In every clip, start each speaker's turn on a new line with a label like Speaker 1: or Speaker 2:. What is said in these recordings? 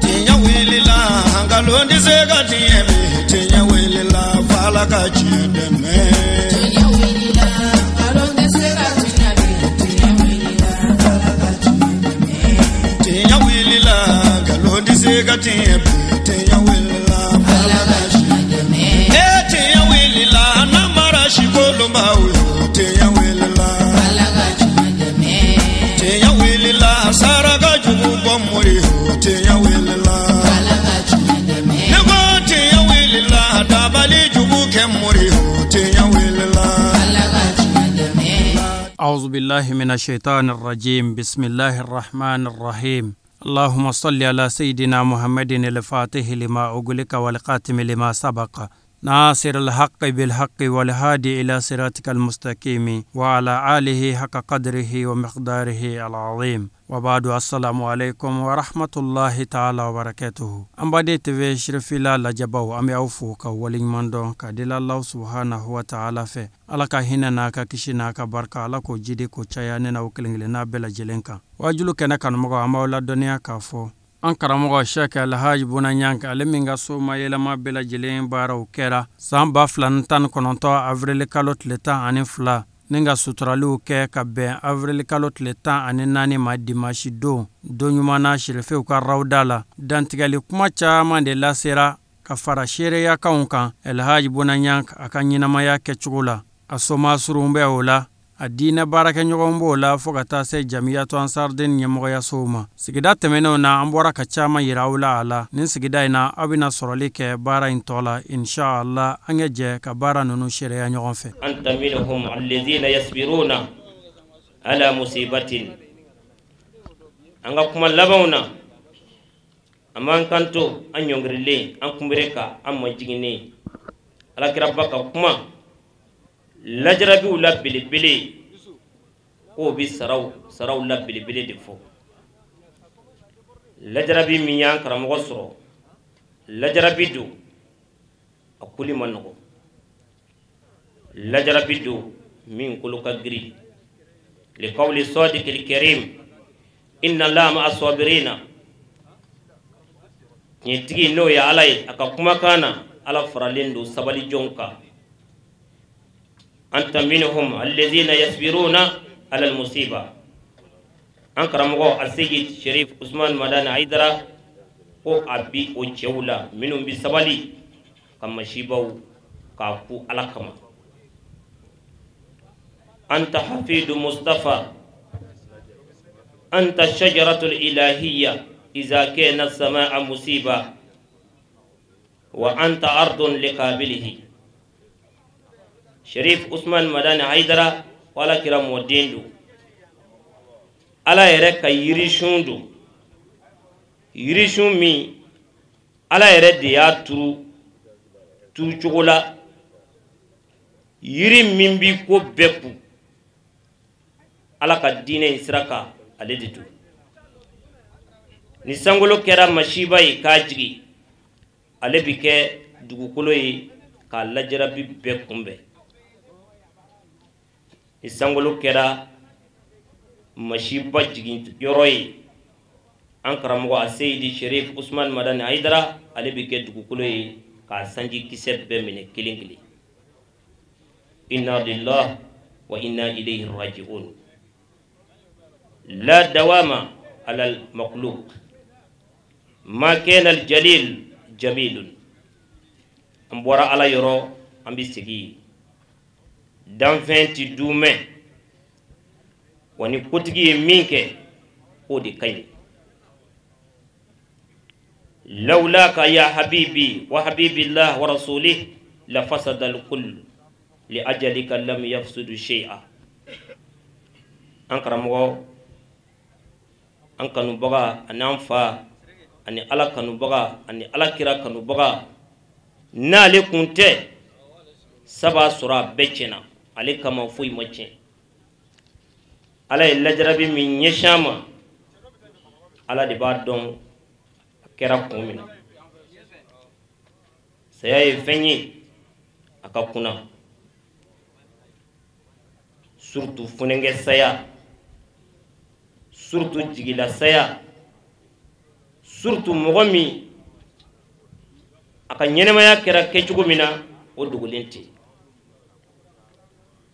Speaker 1: Tiɲɛ wulila, nkalon tɛ se ka tiɲɛ bi. Tiɲɛ wulila, f'Ala ka tiɲɛ dɛmɛ.
Speaker 2: Tiɲɛ wulila, nkalon tɛ se ka tiɲɛ bi. Tiɲɛ wulila, f'Ala ka tiɲɛ dɛmɛ.
Speaker 1: Tiɲɛ wulila, nkalon tɛ se ka tiɲɛ bi. Tiɲɛ wulila,
Speaker 2: f'Ala ka tiɲɛ dɛmɛ.
Speaker 1: E tiɲɛ wulila, namara si kolonbaw yo. Tiɲɛ wulila,
Speaker 2: f'Ala ka tiɲɛ dɛmɛ.
Speaker 1: Tiɲɛ wulila, saraka jugu bɔ mori yo. Tiɲɛ wulila,
Speaker 2: f'Ala ka tiɲɛ dɛmɛ.
Speaker 1: Ne ko tiɲɛ wulila, dabali jugu kɛ mori yo. Tiɲɛ wulila,
Speaker 2: f'Ala ka tiɲɛ dɛmɛ.
Speaker 3: أعوذ بالله من الشيطان الرجيم. بسم الله الرحمن الرحيم. اللهم صل على سيدنا محمد الفاتح لما أغلق والخاتم لما سبق ناصر الحق بالحق والهادي إلى صراطك المستقيم وعلى آله حق قدره ومقداره العظيم. وبعد، السلام عليكم ورحمة الله تعالى وبركاته. An baden TV Sirifila lajɛbaw, an bɛ aw fo ka waleɲuman dɔn ka deli Allah subhanahu wa ta'ala fɛ, Ala ka hinɛ n'a ka kisi n'a ka barika, Ala k'o jidi k'o caya ne n'aw kelen kelenna bɛɛ lajɛlen kan. Wajulu kɛnɛ kanumɔgɔ, an b'aw ladɔnniya k'a fɔ an karamɔgɔ Sheikh Alhaji Buna Ɲank, ale min ka so ma yɛlɛma bɛɛ lajɛlen baaraw kɛra san 2019 avril kalo tile 12, ni ka suturaliw kɛ ka bɛn avril kalo tile 14 ma, dimasi don, don ɲuman na, sirifew ka rawda la, dantigɛli kuma caman de lasera ka fara seereyakanw kan Alhaji Buna Ɲank a ka ɲɛnamaya kɛcogo la. A soma surun bɛ o la, a diinɛ baarakɛɲɔgɔn b'o la, fo ka taa se Jamiyatu Ansarden ɲɛmɔgɔyasow ma. Sigida tɛmɛnenw na, an bɔra ka caman yira aw la a la. Nin sigida in na, aw bɛna sɔrɔli kɛ baara in tɔ la, inshallah. An ka jɛ ka baara ninnu seereya ɲɔgɔn fɛ.
Speaker 4: أنت منهم الذين يصبرون على مصيبة. An ka kuma labanw na, an b'an kanto an ɲɔngirilen, an kunbere ka an majiginnen alakiraba ka kuma lajarabiw la belebele, k'o bi saraw la belebele de fɔ. Lajarabi min y'an karamɔgɔ sɔrɔ, lajarabi don a kuli ma nɔgɔ, lajarabi don min kolo ka girin. Liqawli sadiqil karim inna allaha ma'a sabirina. Tiɲɛtigi n'o ye Ala ye, a ka kumakan na, Ala faralen don sabali jɔnw kan. Anta minhum alladhina yasbiruna ala almusiba. An karamɔgɔ Aseyid Sherif Usman Madani Hayidara ko a bi o cɛw la minnu bi sabali ka masibaw k'a ku Ala kama. Anta hafidu Mustafa, anta shajaratul ilahiyya iza kana samaa musiba wa anta ardun liqabilihi. Sherif Usman Madani Hayidara, wala kira mɔden don, Ala yɛrɛ ka yirisun don, yirisun min Ala yɛrɛ de y'a turu turucogo la, yiri min bi ko bɛɛ kun Ala ka diinɛ in sira kan, ale de don. Ni sankolo kɛra masiba ye k'a jigin, ale bi kɛ dugukolo ye k'a lajarabi bɛɛ kunbɛn. Ni sankolo kɛra masiba jigin yɔrɔ ye, an karamɔgɔ Aseyidi Sherif Usman Madani Hayidara, ale bi kɛ dugukolo ye k'a sanji kisɛ bɛɛ minɛ kelen kelen. Inna lillahi wa inna ilayhi raji'un. La dawama ala al-makhluq ma kana al-jalil jamilun. An bɔra Ala yɔrɔ, an bi segin. Danfɛn ti dumɛ wa ni kotigi ye min kɛ, k'o de ka ɲi. Lawlaka ya habibi wa habibillah wa rasulih la fasada al-kull li ajalika lam yafsudu shay'a. An karamɔgɔ, an kanubaga ani an fa ani Ala kanubaga ani Ala kira kanubaga, n'ale kun tɛ saba sɔrɔ, a bɛɛ tiɲɛna, ale kama foyi ma tiɲɛ. Ala ye lajarabi min ɲɛsin a ma, Ala de b'a dɔn a kɛra kun min na. Saya ye fɛn ye a ka kunna, surtout funankɛ saya. Surtout jigilasaya, surtout mɔgɔ min a ka ɲɛnɛmaya kɛra kɛcogo min na, o dogolen tɛ.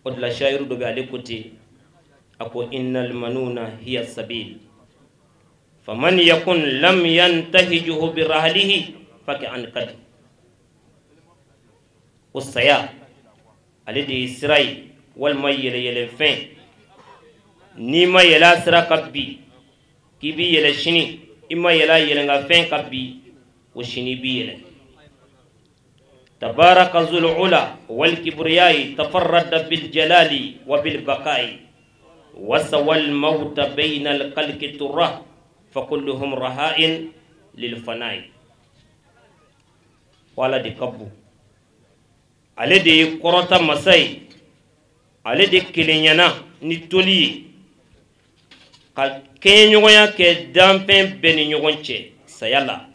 Speaker 4: O de la shayiru dɔ bɛ ale ko ten, a ko innal manuna hiya sabil faman yakun lam yantahijuhu birahlihi faki an kadi. O saya ale de ye sira ye walima yɛlɛyɛlɛfɛn. N'i ma yɛlɛ a sira kan bi k'i b'i yɛlɛ sini, i ma yɛlɛ a yɛlɛnkanfɛn kan bi, o sini b'i yɛlɛ. Tabaraka zul ula wal kibriyai tafarrada bil jalali wa bil baqai wasawal mauta bayna al khalqi turra fa kulluhum raha'in lil fanai. Wala de kabu, ale de ye kɔrɔta masa ye, ale de kelenyana ni toli ye ka kɛɲɛɲɔgɔnya kɛ danfɛn bɛɛ ni ɲɔgɔn cɛ saya la,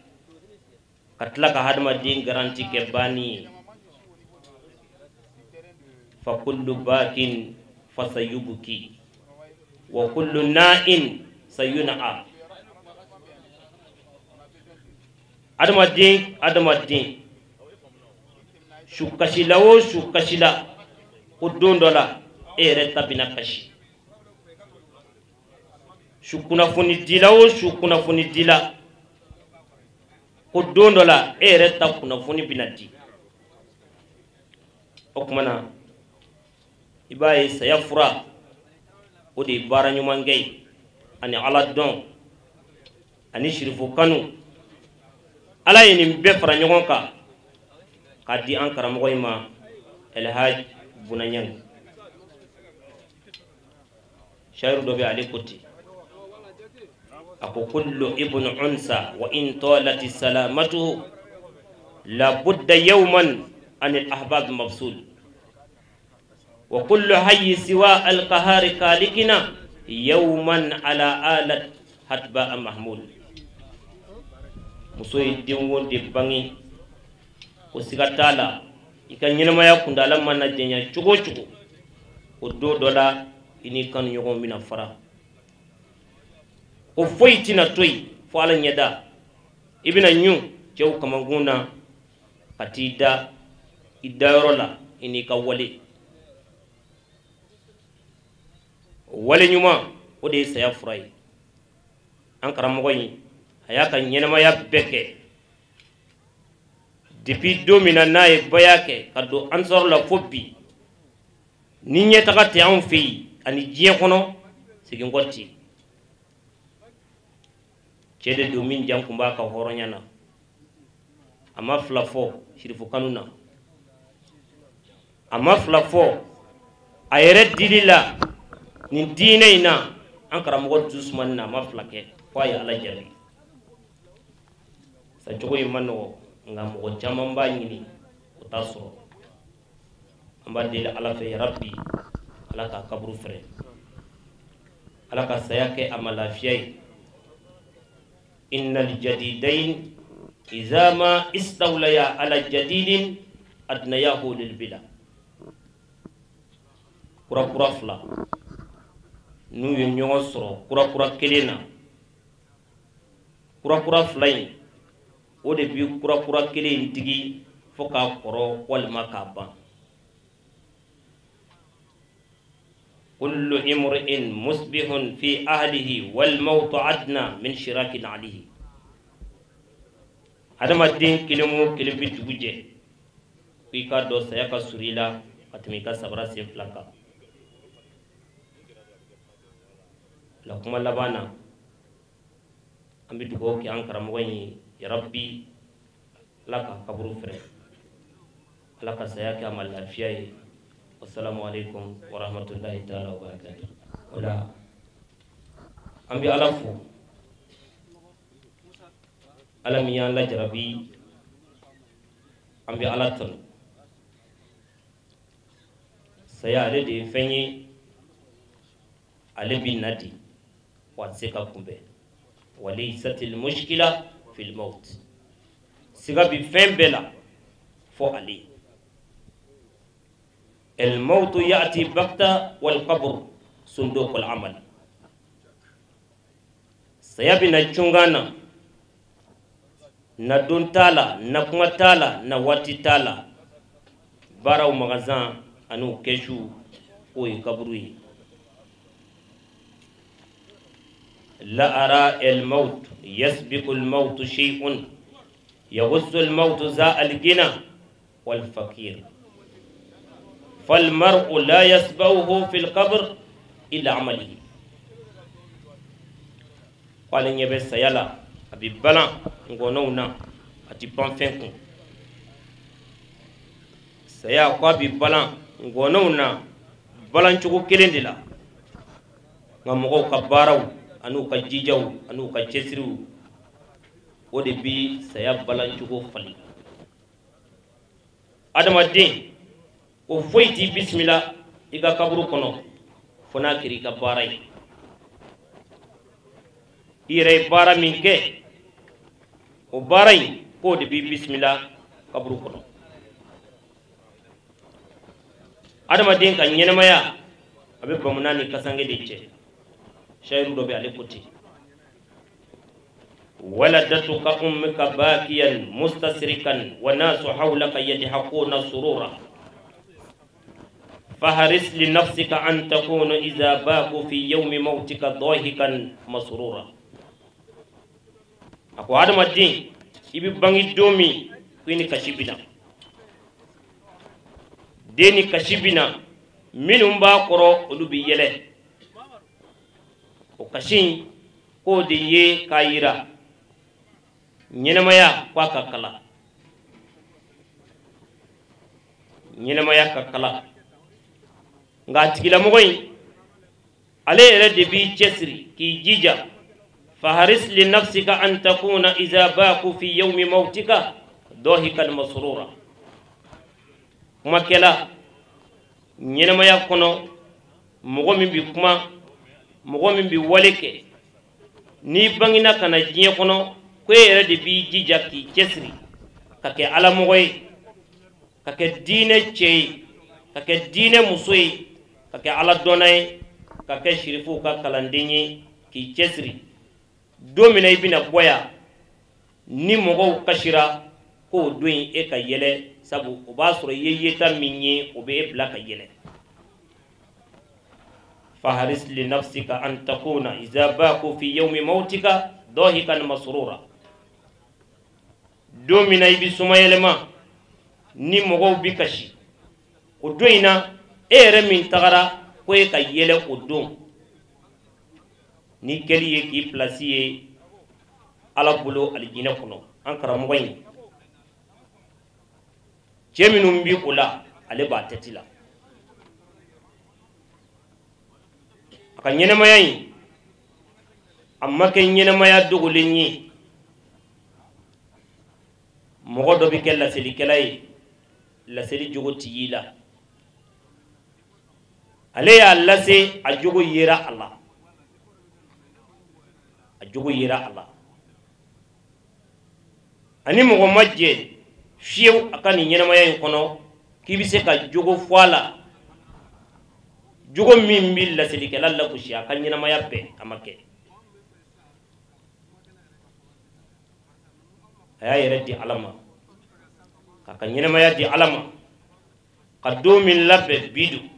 Speaker 4: ka tila ka hadamaden garanti kɛ banni ye. Fa kullu bakin fasayubuki wa kullu na'in sayun'a. Adamaden adamaden su kasila o su kasila, ko don dɔ la e yɛrɛ ta bɛna kasi. Su kunnafoni dila o su kunnafoni dila, ko don dɔ la e yɛrɛ ta kunnafoni bɛna di. O tuma na i b'a ye saya fura o de ye baara ɲumankɛ ye, ani ala dɔn ani sirifu kanu. Ala ye nin bɛɛ fara ɲɔgɔn kan k'a di an karamɔgɔ in ma, Elhaj Buna Ɲangi. Shayiru dɔ bɛ ale ko ten, a ko kullu ibn unsa wa in talati salamatuhu la budda yawman an al ahbab mabsul wa kullu hayy siwa al qahari kalikina yawman ala alat hatba mahmud. Muso ye denwo de bange, ko siga t'a la, i ka ɲɛnamaya kuntaala mana janya cogo o cogo, o don dɔ la i n'i kanuɲɔgɔn bɛna fara. O foyi tɛna to yen fo ala ɲɛda. I bɛna ɲun cɛw kamankun na ka t'i da i dayɔrɔ la i n'i ka wale. Wale ɲuman o de ye saya fura ye. An karamɔgɔ in a y'a ka ɲɛnamaya bɛɛ kɛ depuis don min na n'a ye baya kɛ ka don ansɔrɔ la fo bi, ni ɲɛtaga tɛ anw fɛ yen ani diɲɛ kɔnɔ, seginkɔ tɛ yen. Cɛ de don min jan kun b'a ka hɔrɔnya na, a ma fila fɔ sirifu kanu na, a ma fila fɔ a yɛrɛ dili la nin diinɛ in na. An karamɔgɔ dusu na a ma fila kɛ fo a ye ala jaabi. Sacogo in ma nɔgɔ, nka mɔgɔ caman b'a ɲini o t'a sɔrɔ. An b'a deli ala fɛ, yarabi ala k'a kaburu fɛrɛ, ala ka saya kɛ a ma lafiya ye. Innal jadidain iza ma istawlaya ala jadidin adnayahu lil bila. Kura kura fila n'u ye ɲɔgɔn sɔrɔ kura kura kelen na, kura kura fila in o de bi kura kura kelen in digi fo k'a kɔrɔ walima k'a ban. Kullu imri'in musbihun fi ahlihi wal mawtu adna min shirakin alihi. Adamaden kelen o kelen bɛ dugu jɛ, ko i k'a dɔn saya ka surun i la ka tɛmɛ i ka sabara sen fila kan. La kuma laban na, an bɛ dugawu kɛ an karamɔgɔ in ye, yarabi ala ka kaburu fɛrɛ, ala ka saya kɛ a ma lafiya ye. Wassalamu alaikum warahmatullahi ta'ala wabarakatuh. O la an bɛ ala fo, ala min y'an lajarabi, an bɛ ala tanu. Saya ale de ye fɛn ye, ale bi na di wa a tɛ se ka kunbɛn. Walaysatil mushkila fil maut. Siga bi fɛn bɛɛ la fo ale. El mautu ya'ti bakta wal qabr sunduqul amal. Saya bɛna cungan na, na don t'a la, na kuma t'a la, na waati t'a la. Baaraw magasin an'u kɛsu, k'o ye kaburu ye. La ara el maut yasbiqu al maut shay'un yaghussu al maut za al gina wal faqir fal mar'u la yasbahu fi al qabr illa amalihi. K'ale ɲɛ bɛ saya la, a bɛ balan ngɔnɔw na, a ti pan fɛn kun. Saya ko a bɛ balan ngɔnɔw na balancogo kelen de la, nka mɔgɔw ka baaraw an'u ka jijaw an'u ka cɛsiriw, o de bi saya balancogo falen. Adamaden o foyi t'i bisimila i ka kaburu kɔnɔ fo n'a kɛra i ka baara ye. I yɛrɛ ye baara min kɛ, o baara in k'o de b'i bisimila kaburu kɔnɔ. Adamaden ka ɲɛnɛmaya a bɛ bamuna ni kasange de cɛ. Shayiru dɔ bɛ ale ko ten: waladatuka ummuka bakiyan mustasrikan wa nasu hawlaka yadhakuna surura faharis li nafsika an takuna idha baku fi yawmi mautika dahikan masrura. A ko adamaden i bɛ bange don min, ko i ni kasi bɛ na, den ni kasi bɛ na, minnu b'a kɔrɔ olu bɛ yɛlɛ. O kasi in k'o de ye k'a yira ɲɛnɛmaya k'a ka kala, ɲɛnɛmaya ka kala. Nka a tigilamɔgɔ in ale yɛrɛ de b'i cɛsiri k'i jija. Faharis li nafsika an takuna iza baku fi yawmi mautika dahikan masrura. Kumakɛla ɲɛnɛmaya kɔnɔ, mɔgɔ min bɛ kuma, mɔgɔ min bɛ wale kɛ, n'i bangena ka na diɲɛ kɔnɔ, ko e yɛrɛ de b'i jija k'i cɛsiri ka kɛ alamɔgɔ ye, ka kɛ diinɛ cɛ ye, ka kɛ diinɛ muso ye, ka kɛ aladɔnna ye, ka kɛ sirifuw ka kalanden ye, k'i cɛsiri. Don min na i bɛna bɔ yan, ni mɔgɔw kasira, k'o don in e ka yɛlɛ, sabu o b'a sɔrɔ i ye yeta min ye, o bɛ e bila ka yɛlɛ. Faharis li nafsika an takuna iza baku fi yawmi mautika dahikan masrura. Don min na i bɛ somayɛlɛma, ni mɔgɔw bɛ kasi, o don in na e yɛrɛ min tagara ko e ka yɛlɛ o don, ni kɛli ye k'i pilasi ye Ala bolo alijinɛ kɔnɔ. An karamɔgɔ in, cɛ minnu bi o la, ale b'a tɛti la. A ka ɲɛnɛmaya in a ma kɛ ɲɛnɛmaya dogolen ye. Mɔgɔ dɔ bɛ kɛ laselikɛla ye, laseli jogo ti y'i la. Ale y'a lase, a jogo yera a la, a jogo yera a la. Ani mɔgɔ ma jɛ fiyewu a ka nin ɲɛnɛmaya in kɔnɔ k'i bɛ se ka jogo fɔ a la, jogo min bɛ laselikɛla lagosi a ka ɲɛnɛmaya bɛɛ, a ma kɛ. A y'a yɛrɛ di Ala ma, k'a ka ɲɛnɛmaya di Ala ma, ka don min labɛn bi don,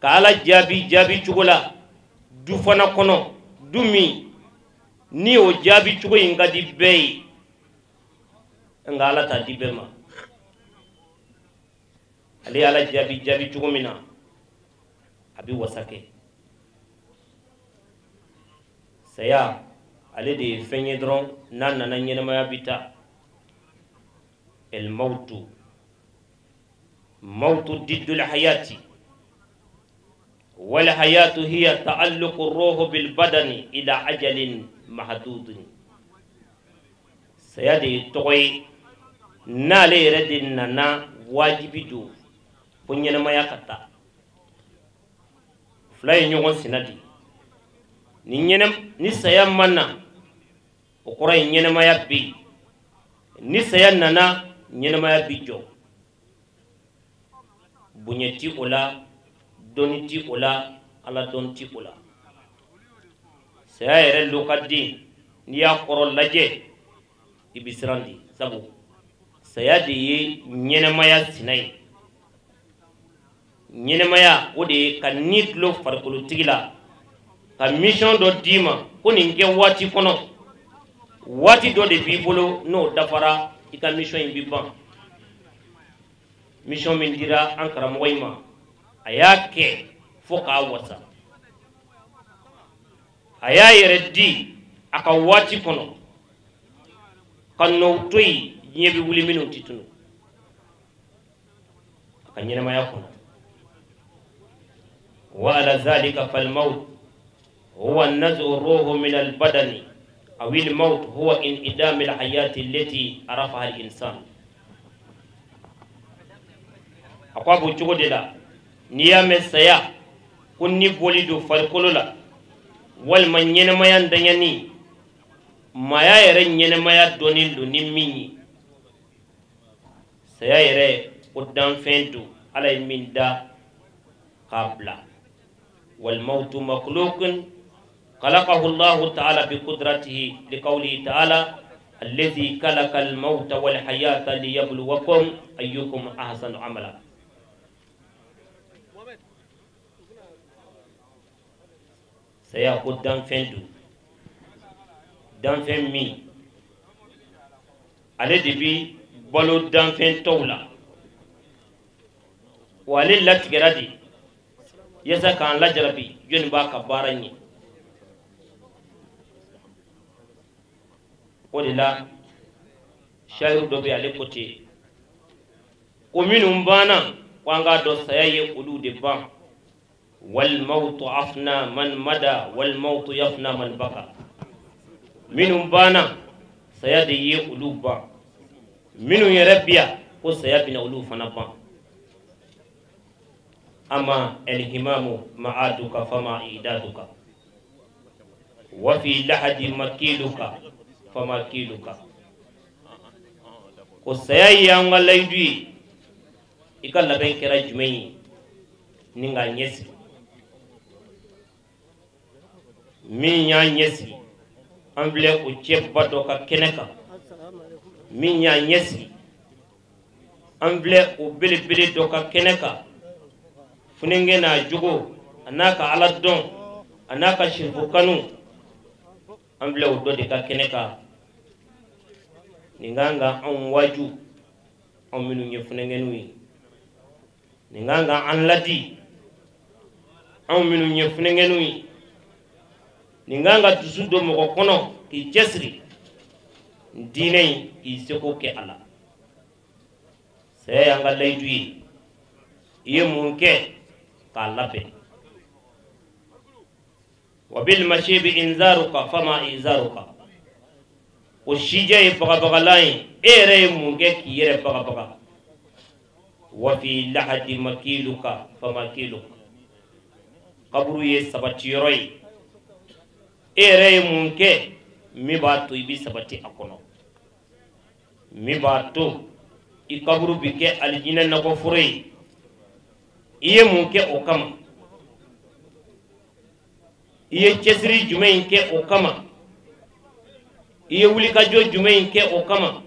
Speaker 4: ka Ala jaabi jaabi cogo la du fana kɔnɔ, du min ni o jaabi cogo in ka di bɛɛ ye, nka Ala t'a di bɛɛ ma. Ale ye Ala jaabi jaabi cogo min na, a bɛ wasa kɛ. Saya ale de ye fɛn ye dɔrɔn, n'a nana ɲɛnɛmaya bi taa. El mautu mautu diddul hayati wal hayatu hiya ta'alluqu ruhu bil badani ila ajalin mahdudin. Saya de ye tɔgɔ ye, n'ale yɛrɛ de nana wajibi don fo ɲɛnɛmaya ka taa. Fila ye ɲɔgɔn sina de. Ni saya ma na, o kɔrɔ ye ɲɛnɛmaya bɛ yen. Ni saya nana, ɲɛnɛmaya bi jɔ. Bonya ti o la, dɔnni ti o la, Ala dɔn ti o la. Saya yɛrɛ lokaden, n'i y'a kɔrɔ lajɛ i bɛ siran de, sabu saya de ye ɲɛnɛmaya sina ye. Ɲɛnɛmaya o de ye ka ni tulo farikolotigi la, ka mission dɔ d'i ma ko nin kɛ waati kɔnɔ, waati dɔ de b'i bolo, n'o dafara i ka mission in bi ban. Mission min dira an karamɔgɔ in ma, a y'a kɛ fo k'a wasa, a y'a yɛrɛ di a ka waati kɔnɔ, ka nɔw to yen diɲɛ bɛ wuli minnu tɛ tunu a ka ɲɛnɛmaya kɔnɔ. Wa ala zalika falmaut huwa nazu ruhu min albadani aw almaut huwa inidam alhayati allati arafaha alinsan. A ko a b'o cogo de la, n'i y'a mɛn saya ko ni bɔli don farikolo la walima ɲɛnɛmaya ntanyani, maaya yɛrɛ ɲɛnɛmaya dɔnnen don ni min ye, saya yɛrɛ ko danfɛn don Ala ye min da k'a bila. Walmautu makhluqun khalaqahu Allahu ta'ala bi qudratihi liqawlihi ta'ala alladhi khalaqa al-mauta wal hayata liyabluwakum ayyukum ahsanu amala. Saya ko danfɛn don, danfɛn min ale de bi balo danfɛn tɔw la, wa ale latigɛra de yasa k'an lajarabi jɔnni b'a ka baara ɲɛ. O de la sayiru dɔ bɛ ale ko ten ko minnu banna ko an k'a dɔn saya ye olu de ban. Walmautu afna man mada walmautu yafna man baka. Minnu banna saya de ye olu ban, minnu yɛrɛ bi yan ko saya bɛna olu fana ban. Ama alhimamu ma'aduka fama idaduka wa fi lahadi makiluka fama kiluka. Ko saya y'an ka layidu ye, i ka labɛn kɛra jumɛn ye ni k'a ɲɛsigi? Min y'a ɲɛsigi an filɛ o cɛba dɔ ka kɛnɛ kan, min y'a ɲɛsigi an filɛ o belebele dɔ ka kɛnɛ kan, funenkɛ n'a jogo a n'a ka Ala dɔn a n'a ka sirifu kanu, an filɛ o dɔ de ka kɛnɛ kan. Nin kan ka anw waaju, anw minnu ye funenkɛninw ye, nin kan ka an ladi, anw minnu ye funenkɛninw ye, nin kan ka dusu don mɔgɔ kɔnɔ k'i cɛsiri diinɛ in k'i seko kɛ a la. Saya y'an ka layidu ye, i ye mun kɛ k'a labɛn. Wa bil mashibi inzaruka fama izaruka. O sijɛ ye bagabagalan ye, e yɛrɛ ye mun kɛ k'i yɛrɛ bagabaga. Wa fi lahadi makiluka fama kiluka. Kaburu ye sabatiyɔrɔ ye, e yɛrɛ ye mun kɛ min b'a to i bɛ sabati a kɔnɔ, min b'a to i kaburu bɛ kɛ alijinɛ nakɔforo ye, i ye mun kɛ o kama, i ye cɛsiri jumɛn kɛ o kama, i ye wulikajɔ jumɛn kɛ o kama.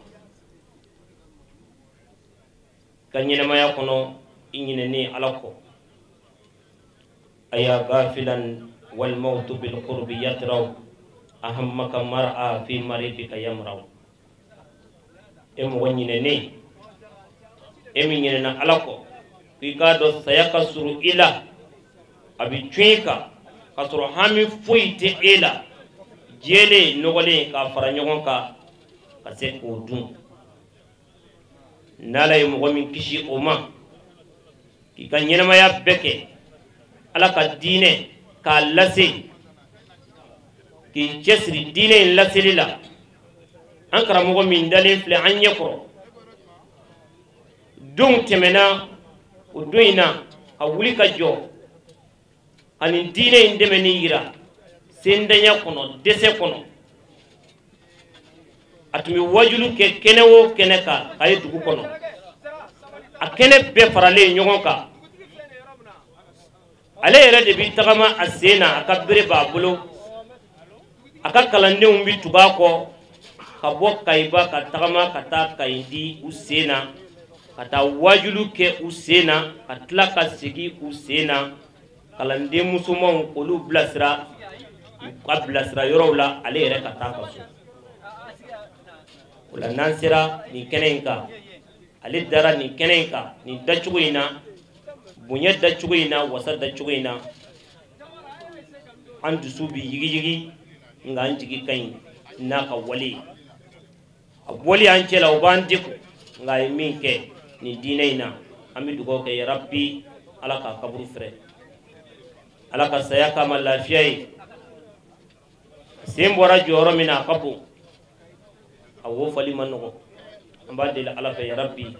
Speaker 4: Ka ɲɛnɛmaya kɔnɔ i ɲinɛnen Ala kɔ. Aya gafilan walmautu bilqurbi yatraw ahammaka mar'a fi maribika yamraw. E mɔgɔ ɲinɛnen, e min ɲinɛna Ala kɔ, k'i k'a dɔn saya ka surun i la, a bɛ cun i kan k'a sɔrɔ hami foyi tɛ e la, jɛlen nɔgɔlen k'a fara ɲɔgɔn kan ka se k'o dun. N'Ala ye mɔgɔ min kisi o ma, k'i ka ɲɛnɛmaya bɛɛ kɛ Ala ka diinɛ k'a lase, k'i cɛsiri diinɛ in laseli la, an karamɔgɔ min dalen filɛ an ɲɛ kɔrɔ, donw tɛmɛna o don in na ka wuli ka jɔ ani diinɛ in dɛmɛni yira sendanya kɔnɔ, dɛsɛ kɔnɔ. A tun bɛ wajulu kɛ kɛnɛ o kɛnɛ kan a ye dugu kɔnɔ, a kɛnɛ bɛɛ faralen ɲɔgɔn kan. Ale yɛrɛ de bɛ tagama a sen na, a ka bere b'a bolo, A ka kalandenw bi tugu a kɔ ka bɔ Kayiba ka tagama ka taa Kayindi u sen na, ka taa wajulu kɛ u sen na, ka tila ka segin u sen na. Kalanden musomanw k'olu bilasira u ka bilasira yɔrɔw la, ale yɛrɛ ka taa ka so. O la n'an sera nin kɛnɛ in kan, ale dara nin kɛnɛ in kan nin dacogo in na, bonya dacogo in na, wasa dacogo in na, an dusu bi yigiyigi, nka an jigi ka ɲi n'a ka wale ye. A bɔli an cɛ la, o b'an degun, nka a ye min kɛ nin diinɛ in na, an bɛ dugawu kɛ yarabi Ala k'a kaburu fɛrɛ, Ala ka saya k'a ma lafiya ye. Sen bɔra jɔyɔrɔ min na, a ka bon, a wo fali ma nɔgɔn. An b'a deli Ala fɛ yarabi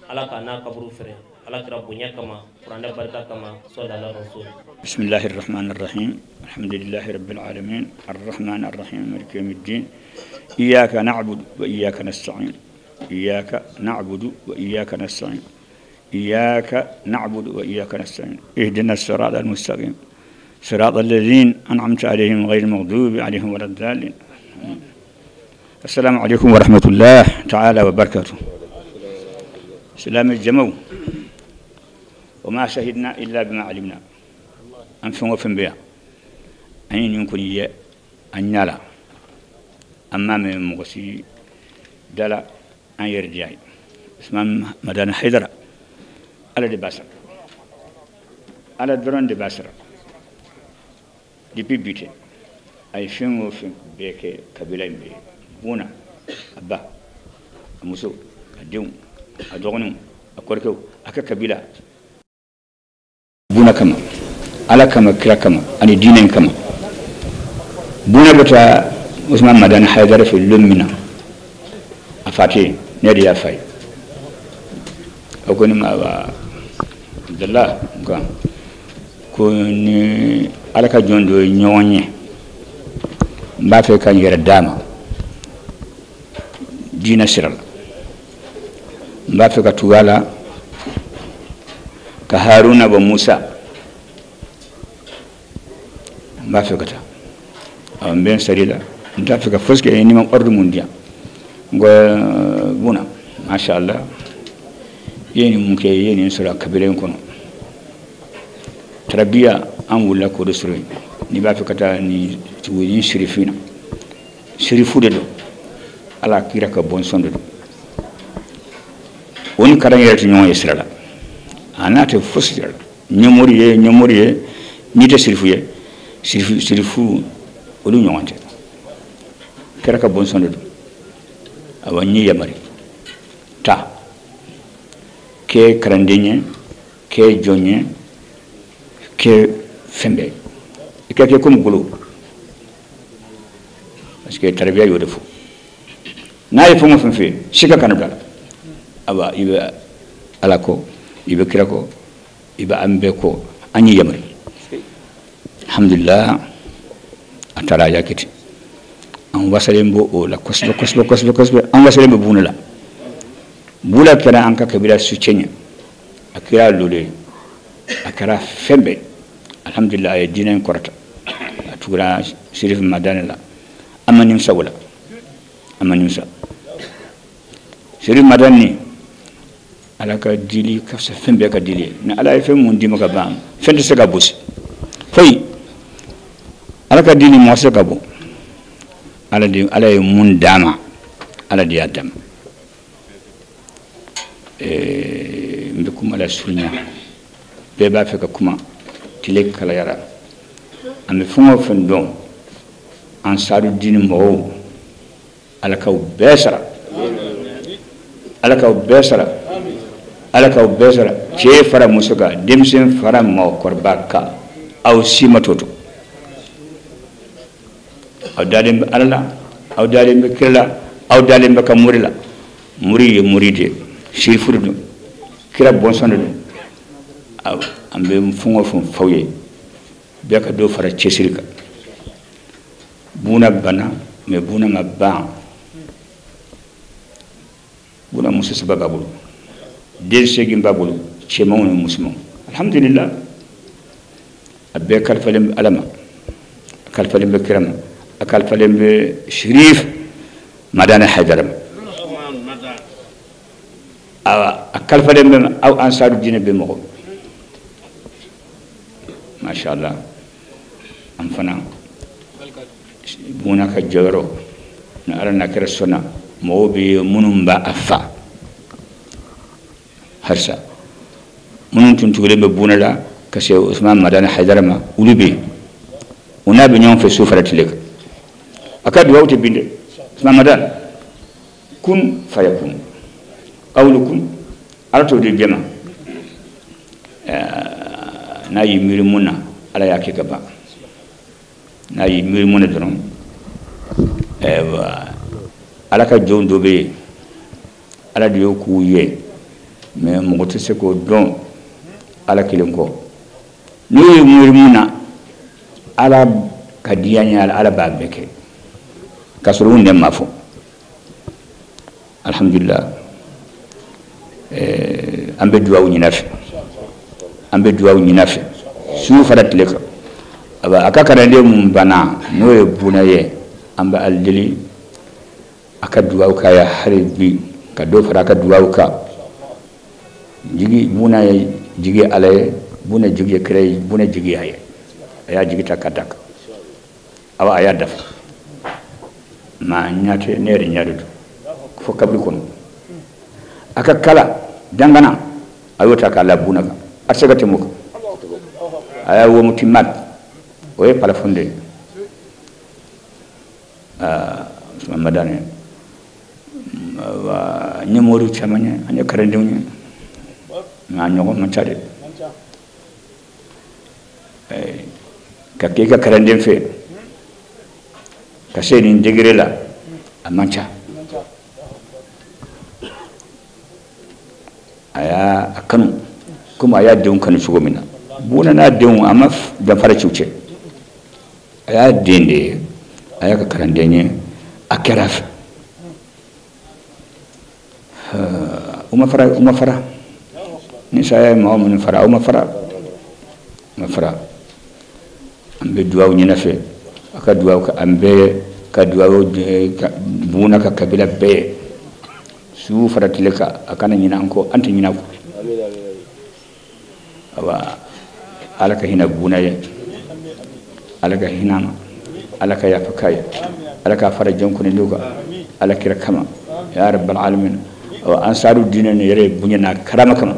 Speaker 4: Ala k'a n'a kaburu fɛrɛ, Ala kɛra bonya kama, kuranɛ barika kama, sɔlala rasul.
Speaker 5: Bismillahir Rahmanir Rahim. Alhamdulillahi Rabbil Alamin. Ar-Rahmanir Rahim. Maliki Yawmiddin. Iyyaka na'budu wa iyyaka nasta'in. Iyyaka na'budu wa iyyaka nasta'in. Iyyaka na'budu wa iyyaka nasta'in. Ihdina as-siratal mustaqim. Siratal ladzina an'amta alayhim ghayril maghdubi alayhim waladdallin. Assalamu alaykum wa rahmatullah ta'ala wa barakatuh. Salam al-jamaw. وما شهدنا إلا بما علمنا. أن فن وفن بيا أن يكون يه أن يلا أما من مغسي دلا أن يرجعي اسمه مدان حيدر على دباسر على درون دباسر دي بي بيتي أي فن وفن بيك كبيرين بي بونا أبا أمسو أديون أدغنون أكوركو أكا كبيرة buna kama ala kama kira kama ani diinen kama buna bata Usman Madani Haidara fi lummina a fati ne da ya fai ko ni ma ba Abdullah nka ko ni ala ka jɔn dɔ ye ɲɔgɔn ye n b'a fɛ ka n yɛrɛ d'a ma diinɛ sira la n b'a fɛ ka tugu a la ka Haruna ba Musa n b'a fɛ ka taa awɔ n bɛ n sari la n t'a fɛ ka fosi kɛ ni ma ordre mun di yan n ko buna masha Allah i ye nin mun kɛ i ye nin sɔrɔ a kabila in kɔnɔ tarabiya an wulila k'o de sɔrɔ yen n'i b'a fɛ ka taa nin tugu nin sirifin na sirifu de don ala kira ka bɔnsɔn de don o ni kalan yɛrɛ tɛ ɲɔgɔn ye sira la a n'a tɛ fosi sira la ɲɛmori ye ɲɛmori ye n'i tɛ sirifu ye sirifu olu ɲɔgɔn tɛ kira ka bɔnsɔn de don awa n ye yamari ta kɛ kalanden ye kɛ jɔn ye kɛ fɛn bɛɛ i ka kɛ komi golo parce que tarabiya y'o de fɔ n'a ye fɛn o fɛn fɛ yen sika kana don a la awa i bɛ ala kɔ i bɛ kira kɔ i bɛ an bɛɛ kɔ an ye yamari alhamdulillah a taara a y'a kɛ ten an wasalen b'o o la kosɛbɛ kosɛbɛ kosɛbɛ kosɛbɛ an wasalen bɛ buna la bula kɛra an ka kabila soutien ye a kɛra lolo ye a kɛra fɛn bɛɛ alhamdulillah a ye diinɛ in kɔrɔta a tugura Sirif Madani la an ma nimisa o la an ma nimisa Sirif Madani ala ka dili ka fisa fɛn bɛɛ ka dili ye ni ala ye fɛn mun d'i ma ka ban fɛn tɛ se ka gosi foyi ala ka dili mɔgɔ tɛ se ka bɔ ala de ala ye mun d'a ma ala de y'a d'a ma n bɛ kuma la surunya bɛɛ b'a fɛ ka kuma tile kalayara an bɛ fɛn o fɛn dɔn Ansaru dini mɔgɔw ala k'aw bɛɛ sara ala k'aw bɛɛ sara ala k'aw bɛɛ sara cɛ fara muso kan denmisɛn fara mɔgɔkɔrɔba kan aw si ma to to aw dalen bɛ ala la aw dalen bɛ kira la aw dalen bɛ ka mori la mori ye mori de ye sirifu de don kira bɔnsɔn de don an bɛ fɛn o fɛn f'aw ye bɛɛ ka dɔ fara cɛsiri kan buna banna mɛ buna ma ban buna muso saba b'a bolo den seegin b'a bolo cɛmanw ni musomanw alhamdulillah a bɛɛ kalifalen bɛ ala ma a kalifalen bɛ kira ma A kalifalen bɛ Sirif Madani Hayidara ma. A kalifalen bɛ aw ansaru diinɛ bɛ mɔgɔ. Masha Allah. An fana Buna ka jɔyɔrɔ ni Ala n'a kɛra sɔnna mɔgɔw bɛ minnu b'a a fa halisa minnu tun tugulen bɛ Buna la ka se Usman Madani Hayidara ma, olu bɛ yen, u n'a bɛ ɲɔgɔn fɛ su fara tile kan. A ka duwawu tɛ bin dɛ. Usman Madani kun fayakun qawlu kun, Ala t'o di bɛɛ ma. N'a y'i miiri mun na, Ala y'a kɛ ka ban. N'a y'i miiri mun na dɔrɔn, Ala ka jɔn dɔ bɛ yen, Ala de y'o k'u ye, mais mɔgɔ tɛ se k'o dɔn Ala kelen kɔ. N'u ye miiri mun na, Ala ka diya n ye, Ala b'a bɛɛ kɛ k'a sɔrɔ u nɛn ma fɔ. Alhamdulillah, an bɛ duwawu ɲini a fɛ, an bɛ duwawu ɲini a fɛ su fara tile kan. A ka kalanden mun banna n'o ye Buna ye, an bɛ Ala deli a ka duwawu k'a ye hali bi, ka dɔ fara a ka duwawu kan. Jigi Buna ye jigi Ala ye, Buna jigi ye kira ye, Buna jigi y'a ye, a y'a jigi ta ka d'a kan. Awa a y'a dafa. Maa ɲɛ tɛ ne yɛrɛ ɲɛ de don fo kabiri kɔnɔ. A ka kala dangana a y'o ta k'a la Buna kan, a tɛ se ka tɛmɛ o kan. A y'a womuti mat, o ye plafond de ye. Usman Madani, n ye moriw caman ye, an ye kalandenw ye, nka a ɲɔgɔn man ca dɛ. Ka kɛ i ka kalanden fɛ ka se nin degré la, a man ca. A y'a kanu komi a y'a denw kanu cogo min na. Buna n'a denw a ma danfara ci u cɛ. A y'a den de ye, a y'a ka kalanden ye, a kɛra a fɛ. U ma fara, u ma fara. Ni saya ye mɔgɔ minnu fara, aw ma fara, u ma fara. An bɛ duwawu ɲini a fɛ, a ka duwawu kɛ an bɛɛ ye, ka duwawu Buna ka kabila bɛɛ ye. Su fara tile kan, a kana ɲinɛ an kɔ, an tɛ ɲinɛ a kɔ. Awa Ala ka hinɛ Buna ye, Ala ka hinɛ a ma, Ala ka yafa k'a ye, Ala k'a fara jɔn kunnandiw kan, Ala kira kama, ya rabbal alamin. Awa ansaru diinɛ nin yɛrɛ bonya n'a karama kama,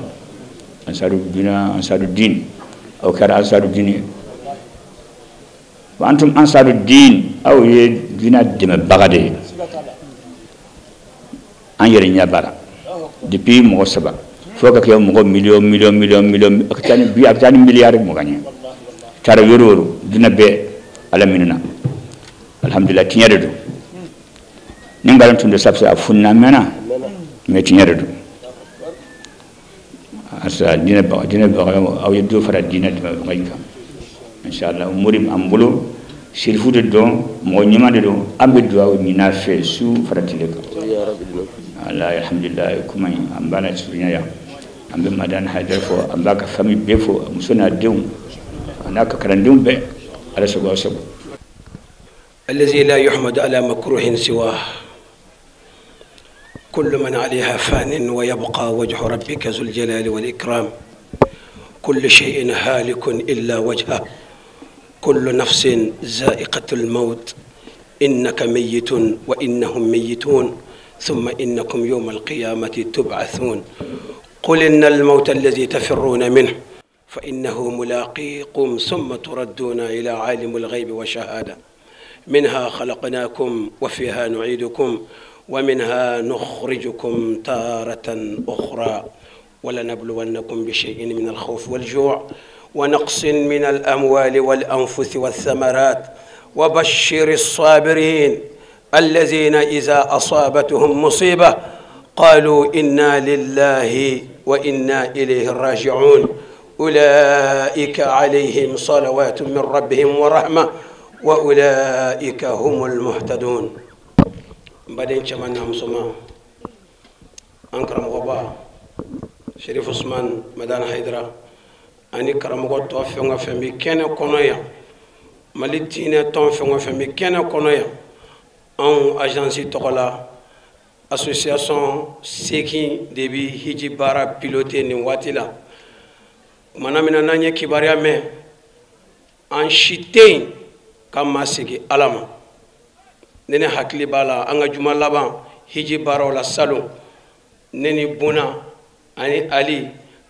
Speaker 5: ansaru diinɛ, ansaru diin, aw kɛra ansaru diin ye. Wa antum ansaru diin, aw ye diinɛ dɛmɛbaga de ye. An yɛrɛ ɲɛ b'a la depuis mɔgɔ 3 fo ka kɛ mɔgɔ miliyɔn miliyɔn miliyɔn miliyɔn, a ka ca ni bi, a ka ca ni miliyari 20 ye. Taara yɔrɔ o yɔrɔ, diinɛ bɛɛ Ala minɛna. Alhamdulillah, tiɲɛ de don. Ni nkalon tun tɛ sa, a fununa mɛnna, mais tiɲɛ de don. Asa diinɛ baga, diinɛ baga, aw ye dɔ fara diinɛ dɛmɛbaga in kan. Inshallah, mori an bolo, sirifu de don, mɔgɔ ɲuman de don, an bɛ duwawu ɲini a fɛ su fara tile kan. Ala alhamdulillah, kuma in an b'a la surunya yan. An bɛ Madani Hayidara fo, an b'a ka famille bɛɛ fo, a muso n'a denw, a n'a ka kalandenw bɛɛ. Ala sago aw sago.
Speaker 6: الذي لا يحمد على مكروه سواه، كل من عليها فان ويبقى وجه ربك ذو الجلال والإكرام، كل شيء هالك إلا وجهه، كل نفس ذائقة الموت، إنك ميت وإنهم ميتون، ثم إنكم يوم القيامة تبعثون، قل إن الموت الذي تفرون منه فإنه ملاقيكم ثم تردون إلى عالم الغيب والشهادة، منها خلقناكم وفيها نعيدكم ومنها نخرجكم تارة أخرى، ولنبلونكم بشيء من الخوف والجوع ونقص من الأموال والأنفس والثمرات، وبشر الصابرين الذين إذا أصابتهم مصيبة قالوا إنا لله وإنا إليه راجعون، أولئك عليهم صلوات من ربهم ورحمة وأولئك هم المهتدون. بعدين كمان مسلمان أنكرم غبا شريف عثمان مدان حيدرا أني كرم غطوا في فمي كان كونيا Mali diinɛ tɔn fɛn o fɛn bɛ kɛnɛ kɔnɔ yan, anw agence tɔgɔ la, association 8 de bɛ hiji baara piloter nin waati la. Kumana min na n'an ye kibaruya mɛn, an si tɛ yen k'an ma segin Ala ma. Ne hakili b'a la an ka juma laban hiji baaraw la salon, ne ni Buna ani Ali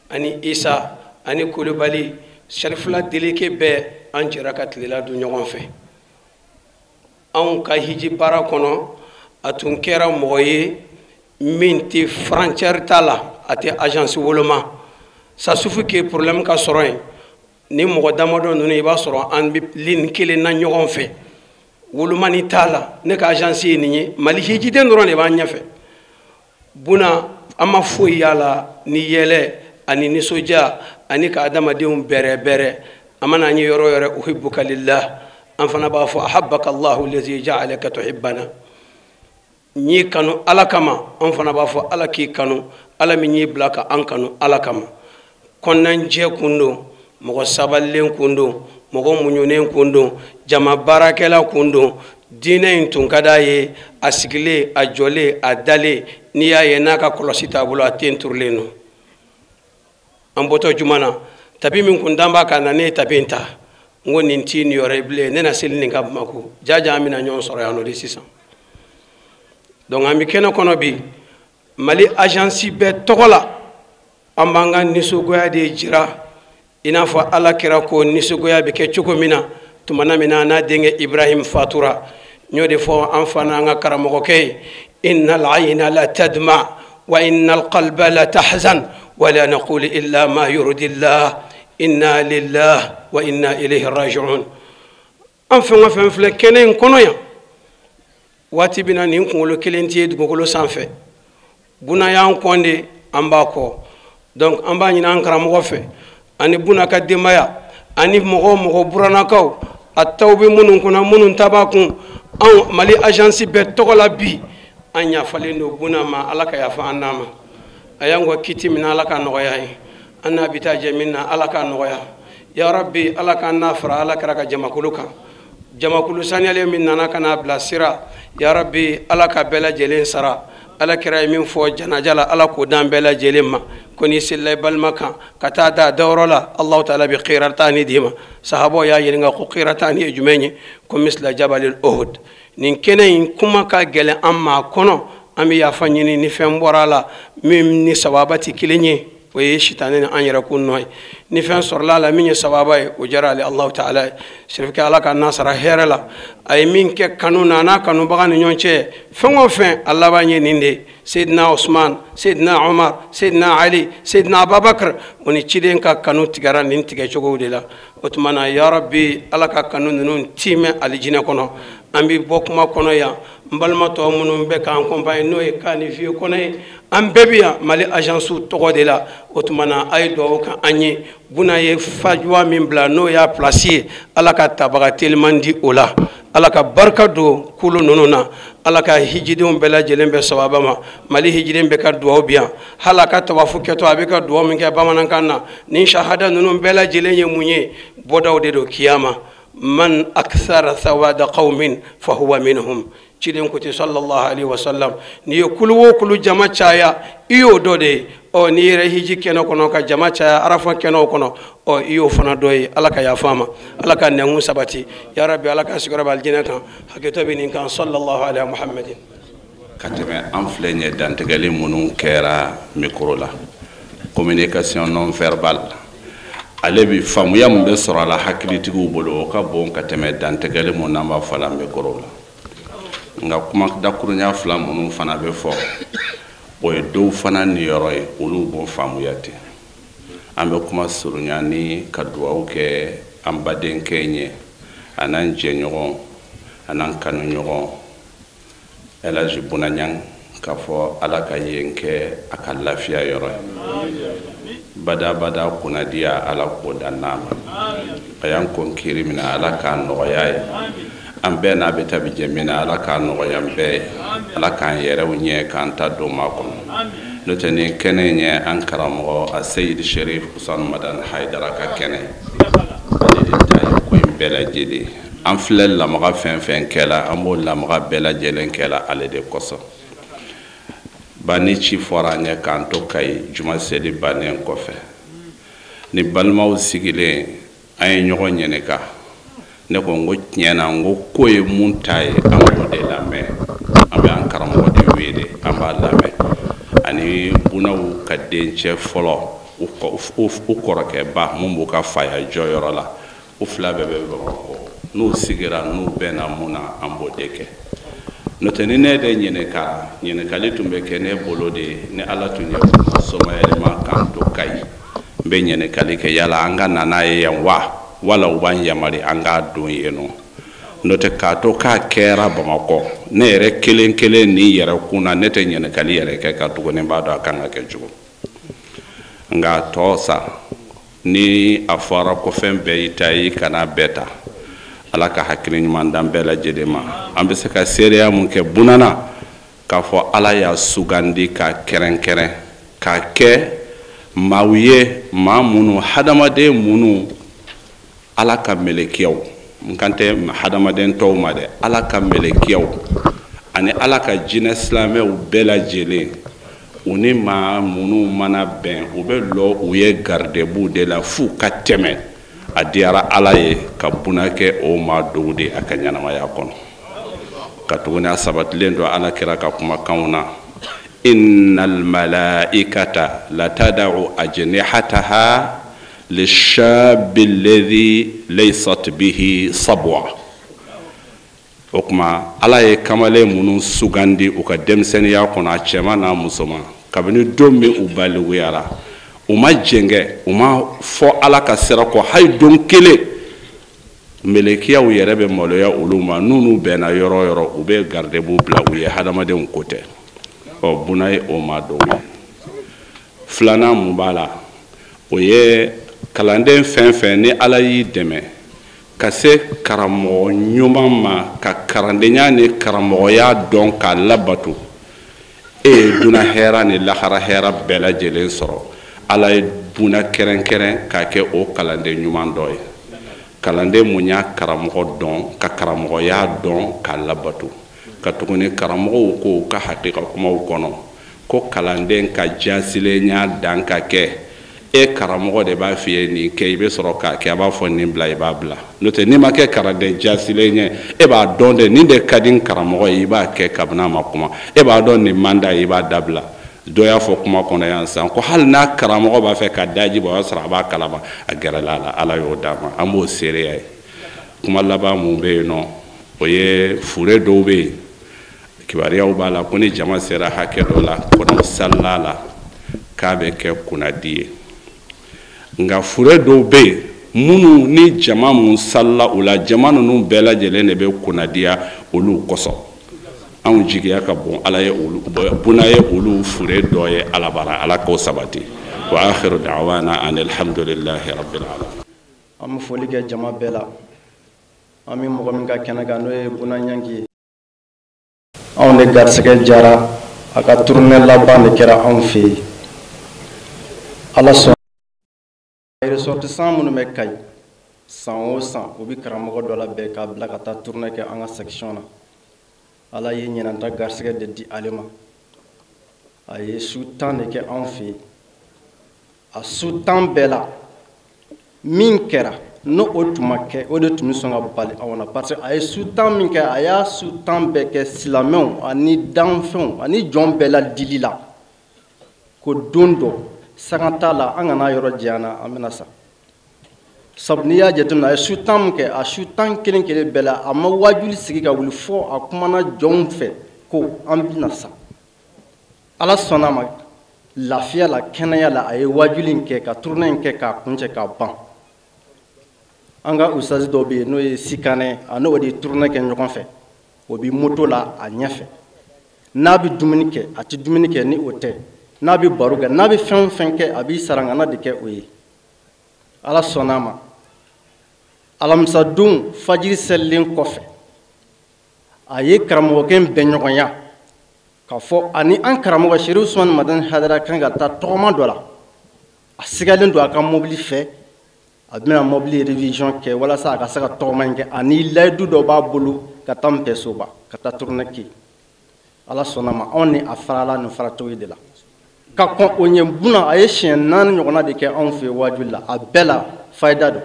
Speaker 6: ani Isa ani Kulubali Sharifila délégué bɛɛ, an jɛra ka tilela dun ɲɔgɔn fɛ. Anw ka hiji baara kɔnɔ, a tun kɛra mɔgɔ ye min tɛ frontière t'a la, a tɛ agence woloma. Ça suffit que problème ka sɔrɔ yen, ni mɔgɔ damadɔ ninnu, i b'a sɔrɔ an bɛ ligne kelen na ɲɔgɔn fɛ, wolomani t'a la. Ne ka agence ye nin ye, Mali hijiden dɔrɔn de b'an ɲɛfɛ. Buna, an ma foyi y'a la ni yɛlɛ ani nisɔndiya ani ka adamadenw bɛrɛ bɛrɛ. A mana an ye yɔrɔ o yɔrɔ, uhibbuka lillah, an fana b'a fɔ ahabbaka Allahu allazi ja'alaka tuhibbana, n y'i kanu Ala kama. An fana b'a fɔ Ala k'i kanu, Ala min y'i bila ka an kanu Ala kama. Kɔnɔnajɛ kun don, mɔgɔ sabalilen kun don, mɔgɔ muɲunen kun don, jama baarakɛla kun don. Diinɛ in tun ka d'a ye. A sigilen, a jɔlen, a dalen, n'i y'a ye n'a ka kɔlɔsi t'a bolo, a ten turulen don. An bɔtɔ juma na, tapi min kun dan b'a kan na, ne ye tapi in ta, n ko nin t'i niyɔrɔ ye bilen, ne na seli nin ka Bamako jaja, an bɛna ɲɔgɔn sɔrɔ yan nɔ de sisan. Donc an bɛ kɛnɛ kɔnɔ bi, Mali agence bɛɛ tɔgɔ la, an b'an ka nisɔngoya de jira, i n'a fɔ Ala kira ko nisɔngoya bɛ kɛ cogo min na tumana min na n'a denkɛ Ibrahim fatura. N y'o de fɔ an fa n'an ka karamɔgɔkɛ ye: innal ayna la tadma wa innal qalba la tahzan wa la naqulu illa ma yurdillah, inna lillah wa inna ilayhi raji'un. An fɛn o fɛn filɛ kɛnɛ in kɔnɔ yan, waati bɛ na nin kunkolo kelen tɛ ye dugukolo sanfɛ. Buna y'an kɔn de, an b'a kɔ. Donc an b'a ɲini an karamɔgɔ fɛ ani Buna ka denbaya ani mɔgɔ o mɔgɔ burannakaw, a taw bɛ minnu kunna, minnu ta b'a kun, anw Mali agence bɛɛ tɔgɔ la bi, an yafalen don Buna ma. Ala ka yafa an n'a ma. A y'an kɔ kiti min na, Ala ka nɔgɔya ye. An n'a bɛ taa jɛ min na, Ala ka nɔgɔya ya Rabbi. Ala k'an n'a fara Ala kɛra ka jamakulu kan, jamakulu saniyalen min nana ka n'a bila sira. Ya Rabbi, Ala ka bɛɛ lajɛlen sara. Ala kɛra ye min fɔ janaja la, Ala k'o d'an bɛɛ lajɛlen ma, ko n'i selila i balima kan ka taa da dayɔrɔ la, Alahu taala bɛ qiratani d'i ma. Sahabaw y'a ɲininka ko qiratani ye jumɛn ye? Ko misla jabalil Uhud. Nin kɛnɛ in kuma ka gɛlɛn an ma kɔnɔ, an bɛ yafa ɲini ni fɛn bɔra a la min ni sababa tɛ kelen ye, o ye sitanɛ ni an yɛrɛ kun nɔ ye. Ni fɛn sɔrɔla a la min ye sababa ye, o diyara ale Alahu taala ye. Sirifukɛ, Ala ka n'a sara hɛrɛ la. A ye min kɛ kanu na, a n'a kanubaga ni ɲɔgɔn cɛ, fɛn o fɛn, a laban ye nin de ye. Seydina Usman, Seydina Umar, Seydina Ali, Seydina Abubakar, o ni ciden ka kanu tigɛra nin tigɛcogow de la. O tuma na, ya Rabbi, Ala ka kanu ninnu timɛ alijinɛ kɔnɔ. An bɛ bɔ kuma kɔnɔ yan, n balima tɔ minnu bɛ k'an accompagner, n'o ye Kani Vieux kɔnɔ ye, an bɛɛ bɛ yan Mali agence tɔgɔ de la. O tuma na, a ye dugawu kɛ an ye. Buna ye fajuwa min bila, n'o y'a place ye, Ala ka tabaga teliman di o la. Ala ka barika don kulu ninnu na. Ala ka hijidenw bɛɛ lajɛlen bɛ sababa ma. Mali hijiden bɛ ka dugawu bi yan, hali a ka tawafu kɛtɔ, a bɛ ka dugawu min kɛ bamanankan na. Nin shahada ninnu bɛɛ lajɛlen ye mun ye? Bɔdaw de don kiyama. Man akthara thawada qaumin fahuwa minhum. Ciden ko ten sallallahu alaihi wasallam, n'i ye kulu o kulu jama caya, i y'o dɔ de ye. Ɔ n'i yɛrɛ hiji kɛnɛ kɔnɔ ka jama caya Arafa kɛnɛw kɔnɔ, ɔ i y'o fana dɔ ye. Ala ka yafa a ma, Ala ka nɛnkun sabati ya Rabbi, Ala ka sigiyɔrɔ bɛ alijinɛ kan. Hakɛto bɛ nin kan. Sallallahu alaihi Muhammadin.
Speaker 7: Ka tɛmɛ an filɛ ɲɛ dantigɛli minnu kɛra micro la, communication non verbale, ale bi faamuya min bɛ sɔrɔ a la hakilitigiw bolo, o ka bon ka tɛmɛ dantigɛli mun n'an b'a fɔ la micro la. Nka kuma dakurunya fila minnu fana bɛ fɔ, o ye dɔw fana niyɔrɔ ye, olu b'o faamuya ten. An bɛ kuma surunya ni ka dugawu kɛ an badenkɛ ɲɛ, a n'an jɛɲɔgɔn, a n'an kanuɲɔgɔn Elhaji Buna Ɲang, k'a fɔ Ala ka yen kɛ a ka lafiya yɔrɔ ye, badabada kunnadiya, Ala k'o da n'a ma. A y'an kɔn kiri min na, Ala k'a nɔgɔya ye. An bɛɛ n'a bɛ tabi jɛ min na, Ala k'a nɔgɔya an bɛɛ ye. Ala k'an yɛrɛw ɲɛ k'an ta don ma kɔnɔ. N'o tɛ, nin kɛnɛ in ye an karamɔgɔ a Seyidi Sherif Usman Madani Hayidara ka kɛnɛ, ale de ta ye ko in bɛɛ lajɛlen. An filɛ lamaga fɛn fɛn kɛla, an b'o lamaga bɛɛ lajɛlen kɛla ale de kosɔn. Ba ni ci fɔra an ye k'an to Kayi juma seli bannen kɔfɛ, ni balimaw sigilen an ye ɲɔgɔn ɲininka. Ne ko n ko tiɲɛ na, n ko ko ye mun ta ye, an b'o de lamɛn. An bɛ an karamɔgɔ de wele, an b'a lamɛn. Ani bunaw ka dencɛ fɔlɔ, u kɔrɔkɛba mun b'u ka faya jɔyɔrɔ la, u fila bɛɛ bɛ Bamakɔ. N'u sigira, n'u bɛnna mun na, an b'o de kɛ. N'o tɛ ni ne de ɲininka, ɲininkali tun bɛ kɛ ne bolo de, ni Ala tun ye somayɛlɛma k'an to Kayi, n bɛ ɲininkali kɛ yala an ka na n'a ye yan wa, wala u b'an yamari an k'a don yen nɔ. N'o tɛ k'a to k'a kɛra Bamakɔ, ne yɛrɛ kelen kelen ni yɛrɛ kun na, ne tɛ ɲininkali yɛrɛ kɛ ka tugu, ne b'a dɔn a kan ka kɛ cogo. Nka tɔ sa, ni a fɔra ko fɛn bɛɛ y'i ta ye, i kana bɛɛ ta. Ala ka hakili ɲuman d'an bɛɛ lajɛlen ma. An bɛ se ka seereya mun kɛ bunana, k'a fɔ Ala y'a sugandi k'a kɛrɛnkɛrɛn, k'a kɛ maaw ye, maa minnu, hadamaden minnu, Ala ka melekiyaw, n kan tɛ hadamaden tɔw ma dɛ, Ala ka melekiyaw ani Ala ka jinɛ silamɛw bɛɛ lajɛlen, u ni maa minnu mana bɛn, u bɛ lɔ u ye garidebuw de la f'u ka tɛmɛ. A diyara Ala ye ka buna kɛ o maa dɔw de a ka ɲɛnamaya kɔnɔ. Ka tuguni a sabatilen don Ala kira ka kumakanw na, innal malaikata latada'u ajnihataha lishabi alladhi laysat bihi sabwa. O tuma Ala ye kamalen minnu sugandi u ka denmisɛnninya kɔnɔ, a cɛman n'a musoman, kabini don min u baliguyara, u ma jɛngɛ, u ma fɔ Ala ka sira kɔ hali don kelen. Melekiyaw yɛrɛ bɛ maloya olu ma, n'u bɛnna yɔrɔ o yɔrɔ, u bɛ garidebu bila u ye, hadamadenw ko tɛ. Ɔ buna ye o maa dɔw ye. Filanan mun b'a la, o ye kalanden fɛn fɛn ni Ala y'i dɛmɛ ka se karamɔgɔ ɲuman ma, ka karandenya ni karamɔgɔya dɔn k'a labato, e ye dunan hɛra ni lahara hɛra bɛɛ lajɛlen sɔrɔ. Ala ye buna kɛrɛnkɛrɛn k'a kɛ o kalanden ɲuman dɔ ye. Kalanden mun y'a karamɔgɔ dɔn, ka karamɔgɔya dɔn k'a labato. Ka tuguni karamɔgɔw ko u ka hakika kumaw kɔnɔ ko kalanden ka jasilenya dan ka kɛ, e karamɔgɔ de b'a f'i ye nin kɛ, i bɛ sɔrɔ k'a kɛ, a b'a fɔ nin bila, i b'a bila. N'o tɛ n'i ma kɛ kalanden jasilen ye, e b'a dɔn de nin de ka di n karamɔgɔ ye, i b'a kɛ kabini a ma kuma. E b'a dɔn nin man d'a ye, i b'a dabila. Dɔ y'a fɔ kuma kɔnɔ yan sisan ko hali n'a karamɔgɔ b'a fɛ ka daji bɔ, o y'a sɔrɔ a b'a kalama, a gɛrɛla a la, Ala y'o d'a ma. An b'o seereya ye. Kuma laban mun bɛ yen nɔ, o ye fure dɔw bɛ yen, kibaruyaw b'a la ko ni jama sera hakɛ dɔ la, kɔnɔw salila la, k'a bɛ kɛ kunnadi ye. Nka fure dɔw bɛ yen minnu ni jama mun salila u la, jama ninnu bɛɛ lajɛlen de bɛ kunnadiya olu kosɔn. Anw jigiya ka bon Ala ye olu, buna ye olu fure dɔ ye Ala bara, Ala k'o sabati. Wa akhiru da'wana anil hamdulillahi rabbil alamin.
Speaker 6: An bɛ foli kɛ jama bɛɛ la. An bɛ mɔgɔ min ka kɛnɛ kan, n'o ye Buna Ɲangi ye. Anw de garisɛgɛ jara, a ka tournée laban de kɛra anw fɛ yen. Ala sɔnna. Ressortissant minnu bɛ Kayi, san o san u bɛ karamɔgɔ dɔ labɛn k'a bila ka taa tournée kɛ an ka section na. Ala ye ɲinanta garisɛgɛ de di ale ma. A ye su 10 de kɛ anw fɛ yen. A su 10 bɛɛ la, min kɛra n'o o tun ma kɛ, o de tun bɛ sɔn ka bali anw na. Parce que a ye su 10 min kɛ, a y'a su 10 bɛɛ kɛ silamɛw ani danfɛnw ani jɔn bɛɛ la dili la. Ko don dɔ sanga t'a la, an kana yɔrɔ janya na, an bɛna sa. Sabu n'i y'a jateminɛ, a ye su 10 min kɛ, a su 10 kelen kelen bɛɛ la, a ma wajuli sigi ka wuli fɔ a kumana jɔnw fɛ ko an bɛna sa. Ala sɔnna a ma, lafiya la, kɛnɛya la, a ye wajuli in kɛ, ka tournée in kɛ, k'a kuncɛ k'a ban. An ka ustazi dɔ bɛ yen n'o ye Sikanɛ, a n'o de ye tournée kɛ ɲɔgɔn fɛ. O bɛ moto la a ɲɛfɛ. N'a bɛ dumuni kɛ, a tɛ dumuni kɛ ni o tɛ. N'a bɛ baro kɛ, n'a bɛ fɛn o fɛn kɛ, a b'i sarangana de kɛ o ye. Ala sɔnna a ma, alamisadon fajiri selilen kɔfɛ, a ye karamɔgɔkɛ in bɛn ɲɔgɔnya k'a fɔ ani an karamɔgɔ Serifu Usumani Madani Hayidara kan ka taa tɔgɔma dɔ la. A sigalen don a ka mobili fɛ,
Speaker 8: A bɛna mobili révision kɛ walasa a ka se ka tɔgɔma in kɛ, ani layidu dɔ b'a bolo ka taa Npɛsoba ka taa tournée kɛ. Ala sɔnna ma, anw ni a farala nin faracogo de la. Ka kɔn o ɲɛ, Buna a ye siɲɛ 4 ɲɔgɔnna de kɛ anw fɛ waajuli la, a bɛɛ la fayida don.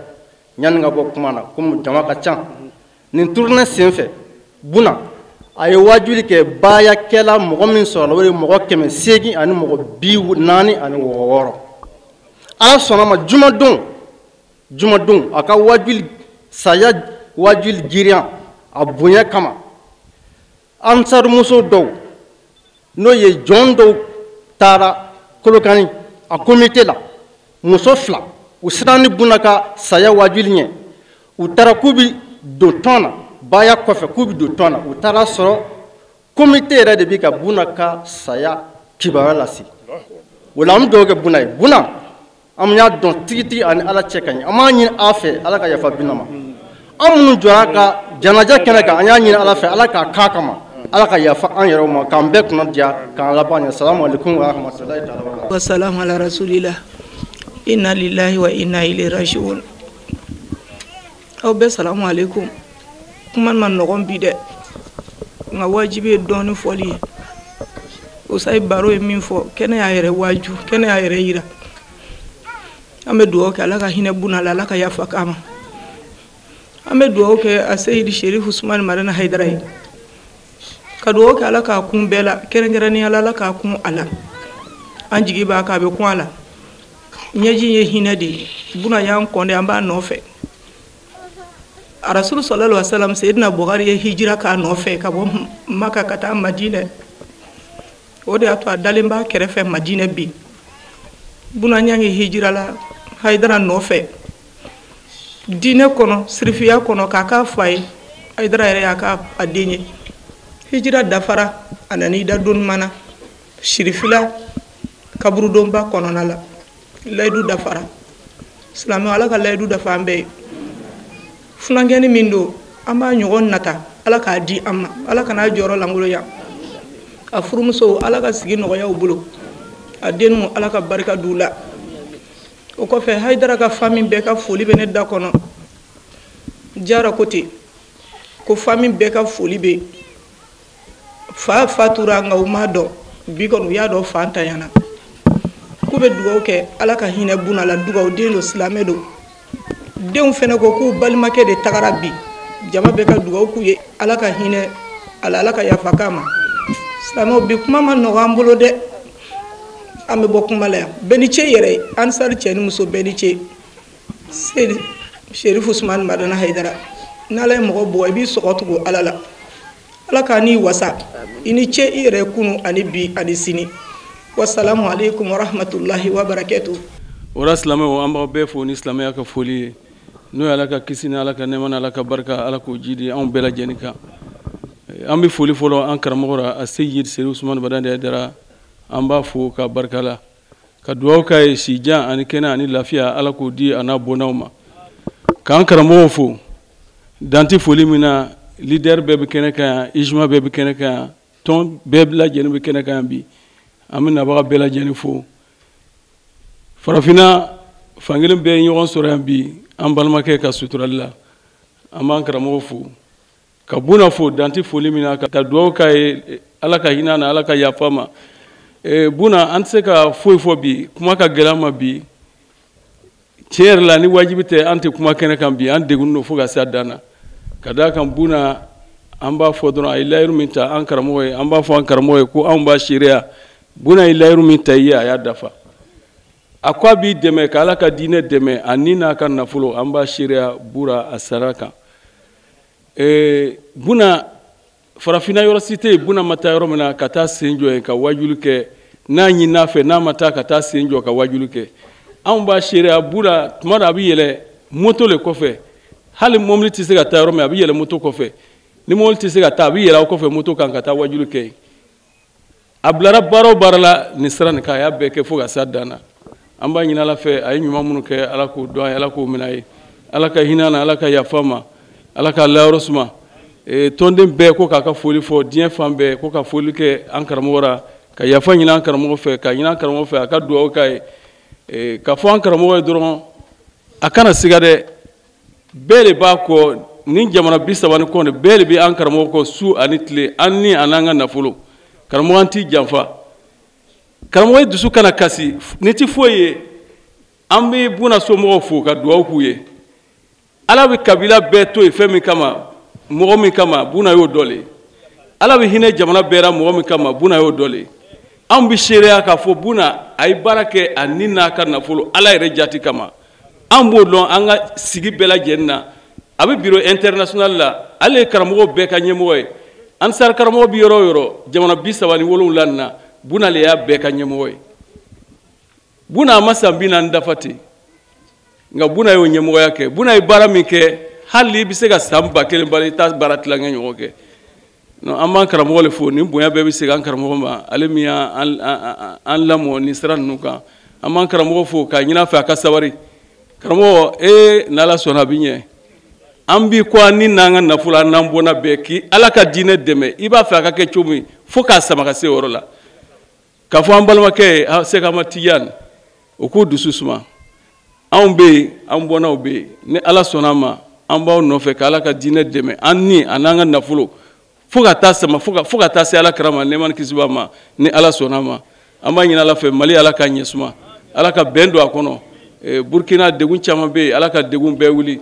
Speaker 8: Yanni ka bɔ kuma na, komi jama ka ca, nin tournée senfɛ Buna a ye waajuli kɛ baayakɛla mɔgɔ min sɔrɔla, o ye mɔgɔ 846. Ala sɔnna ma, jumadon a ka waajuli saya waajuli girinya a bonya kama, ansarumuso dɔw n'o ye jɔn dɔw taara Kolokani a komite la, muso 2 u siran ni Buna ka saya waajuli ɲɛ, u taara k'u bi don tɔn na, baaya kɔfɛ k'u bi don tɔn na, u taara sɔrɔ komite yɛrɛ de bi ka Buna ka saya kibaruya lase. O la an bɛ dugawu kɛ Buna ye. Buna, an y'a dɔn tigitigi ani Ala cɛ ka ɲi, an b'a ɲini a fɛ Ala ka yafa Buna ma. An minnu jɔra ka janaja kɛnɛ kan, an y'a ɲini Ala fɛ Ala k'a k'a kama, Ala ka yafa an yɛrɛw ma, k'an bɛɛ kunna diya, k'an laban ɲɛ. Salamu alaikum wa rahmatulahi ta'ala wa barakatuh.
Speaker 9: Wa salamu ala rasulillah. Inna lillahi wa inna ilayhi raji'un. Aw bɛɛ salamu alaikum. Kuma ma nɔgɔn bi dɛ, nka wajibi ye dɔɔni fɔli ye. O sayi baro ye min fɔ, kɛnɛ y'a yɛrɛ waaju, kɛnɛ y'a yɛrɛ yira. An bɛ dugawu kɛ Ala ka hinɛ Buna la, Ala ka yafa k'a ma. An bɛ dugawu kɛ a Seyidi Sherif Usumani Madani Hayidara ye, ka dugawu kɛ Ala k'a kun bɛɛ la, kɛrɛnkɛrɛnnenya la Ala k'a kun a la. An jigi b'a kan, a bɛ kun a la. Ɲɛji ye hinɛ de ye, Buna y'an kɔn de, an b'a nɔfɛ. Rasulu sallallahu alaihi wasallam, Seyidina Bukari ye hijira k'a nɔfɛ ka bɔ Maka ka taa Madinɛ. O de y'a to a dalen b'a kɛrɛfɛ Madinɛ bi. Buna ɲangi hijira la Hayidara nɔfɛ diinɛ kɔnɔ, sirifiya kɔnɔ, k'a k'a fa ye. Hayidara yɛrɛ y'a k'a a den ye. Hijira dafara, a nan'i da donumana sirifila kaburudonba kɔnɔna la. Layidu dafara. Silamɛw, Ala ka layidu dafa an bɛɛ ye. Funankɛni min don, an b'a ɲɔgɔn nata, Ala k'a di an ma, Ala kana jɔyɔrɔ lankolonya. A furumusow, Ala ka sigi nɔgɔya u bolo, a denw, Ala ka barika d'u la. O kɔfɛ, Hayidara ka famille bɛɛ ka foli bɛ ne da kɔnɔ. Jara ko ten ko famille bɛɛ ka foli bɛ. Fa fatura nka u m'a dɔn, bi kɔni u y'a dɔn fa ntanyana. K'u bɛ dugawu kɛ Ala ka hinɛ Buna la, dugawu den don, silamɛ don. Denw fɛnɛ ko k'u balimakɛ de tagara bi, jama bɛɛ ka dugawu k'u ye, Ala ka hinɛ a la, Ala ka yafa k'a ma. Silamɛw, bi kuma ma nɔgɔ an bolo dɛ, an bɛ bɔ kuma la yan. Bɛɛ ni ce yɛrɛ ye, Ansari cɛ ni muso bɛɛ ni ce. Seyidi Sherif Usumani Madani Hayidara, n'Ala ye mɔgɔ bugɔ i b'i sɔgɔ tugu Ala la. Ala k'a n'i wasa, i ni ce i yɛrɛ kunu ani bi ani sini. Wasalamu alaikum warahmatullahi wabarakatuh.
Speaker 6: O la silamɛw, an b'aw bɛɛ fo ni silamɛya ka foli ye, n'o ye Ala ka kisi ni Ala ka nɛɛma ni Ala ka barika, Ala k'o jidi anw bɛɛ lajɛlen kan. An bɛ foli fɔlɔ an karamɔgɔ la, a Seyidi Sherif Usumani Madani Hayidara, an b'a fo ka barika la, ka dugawu k'a ye si jan ani kɛnɛ ani lafiya, Ala k'o di a n'a bondaw ma. K'an karamɔgɔw fo dan tɛ foli min na, leader bɛɛ bɛ kɛnɛ kan yan, ijima bɛɛ bɛ kɛnɛ kan yan, tɔn bɛɛ lajɛlen bɛ kɛnɛ kan yan bi. An bɛ nabaga bɛɛ lajɛlen fo. Farafinna fankelen bɛɛ ye ɲɔgɔn sɔrɔ yan bi an balimakɛ ka suturali la. An b'an karamɔgɔ fo, ka Buna fo dan tɛ foli min na, ka dugawu k'a ye Ala ka hinɛ na, Ala ka yafa ma. Buna, an tɛ se ka foyi fɔ bi, kuma ka gɛlɛn an ma bi. Tiɲɛ yɛrɛ la, ni wajibi tɛ, an tɛ kuma kɛnɛ kan bi, an degunnen don fo ka se a dan na. Ka d'a kan Buna, an b'a fɔ dɔrɔn a ye layiru min ta an karamɔgɔ ye, an b'a fɔ an karamɔgɔ ye ko anw b'a seereya. Buna ye layiru min ta i ye, a y'a dafa. A ko a b'i dɛmɛ ka Ala ka diinɛ dɛmɛ, a ni n'a ka nafolo, an b'a seereya Bura a sara kan. Buna, farafinna yɔrɔ si tɛ yen Buna ma taa yɔrɔ min na ka taa sen jɔ yen ka wajuli kɛ, n'a ɲin'a fɛ, n'a ma taa ka taa sen jɔ ka wajuli kɛ. Anw b'a seereya Bura, tuma dɔ a bɛ yɛlɛ moto le kɔfɛ, hali mobili tɛ se ka taa yɔrɔ min, a bɛ yɛlɛ moto kɔfɛ. Ni mobili tɛ se ka taa, a bɛ yɛlɛ aw kɔfɛ moto kan ka taa wajuli kɛ yen. A bilara baara o baara la nin sira nin kan, a y'a bɛɛ kɛ fo ka s'a dan na. An b'a ɲini Ala fɛ, a ye ɲuman minnu kɛ, Ala k'o dɔn a ye, Ala k'o minɛ a ye, Ala ka hinɛ a na, Ala ka yafa a ma, Ala k'a layɔrɔ suma. Tɔnden bɛɛ ko k'a ka foli fɔ diɲɛ fan bɛɛ, ko ka foli kɛ an karamɔgɔ la, ka yafa ɲini an karamɔgɔ fɛ, ka ɲini an karamɔgɔ fɛ a ka dugawu k'a ye. K'a fɔ an karamɔgɔ ye dɔrɔn,
Speaker 10: A kana siga dɛ, bɛɛ de b'a kɔ ni jamana 30 ni kɔ de, bɛɛ de bɛ an karamɔgɔ kɔ su ani tile, an ni a n'an ka nafolo. Karamɔgɔ, an t'i janfa. Karamɔgɔ, i dusu kana kasi ni ti foyi ye. An bɛ Buna somɔgɔw fo ka dugawu k'u ye. Ala bɛ kabila bɛɛ to yen fɛn min kama, mɔgɔ min kama, Buna y'o dɔ le. Ala bɛ hinɛ jamana bɛɛ la mɔgɔ min kama, Buna y'o dɔ le. Anw bɛ seereya k'a fɔ Buna a ye baara kɛ a ni n'a ka nafolo Ala yɛrɛ jati kama. An b'o dɔn an ka sigi bɛɛ lajɛlen na. A bɛ bureau international la, ale ye karamɔgɔ bɛɛ ka ɲɛmɔgɔ ye. Ansar karamɔgɔ bɛ yɔrɔ o yɔrɔ, jamana 37 nin na, Buna le y'a bɛɛ ka ɲɛmɔgɔ ye. Buna a ma san 40 dafa ten, nka Buna y'o ɲɛmɔgɔya kɛ. Buna ye baara min kɛ, hali i bɛ se ka san 1000 baara, i t'a baara tilankɛ ɲɔgɔn kɛ. Non, an b'an karamɔgɔ le fo. Nin bonya bɛɛ bɛ segin an karamɔgɔ ma, ale min y'an lamɔ nin sira ninnu kan. An b'an karamɔgɔ fo k'a ɲini a fɛ a ka sabari. Karamɔgɔ, ee, n'Ala sɔnna a bɛ ɲɛ. An b'i kɔ an ni n'an ka nafolo, an n'an bɔnna bɛɛ, k'i Ala ka diinɛ dɛmɛ. I b'a fɛ a ka kɛ cogo min, fo k'a sama ka se o yɔrɔ la. K'a fɔ an balimakɛ ye Sɛki Ahmad Tijani, o k'u dusu suma. Anw bɛ yen, an bɔnnaw bɛ yen, ni Ala sɔnna a ma, an b'aw nɔfɛ ka Ala ka diinɛ dɛmɛ, an ni a n'an ka nafolo, fo ka taa sama, fo ka taa se Ala kira ma, nɛɛma ni kisi b'a ma. Ni Ala sɔnna a ma, an b'a ɲini Ala fɛ, Mali, Ala ka ɲɛ suma, Ala ka bɛn don a kɔnɔ. Burkina degun caman bɛ yen, Ala ka degun bɛɛ wuli.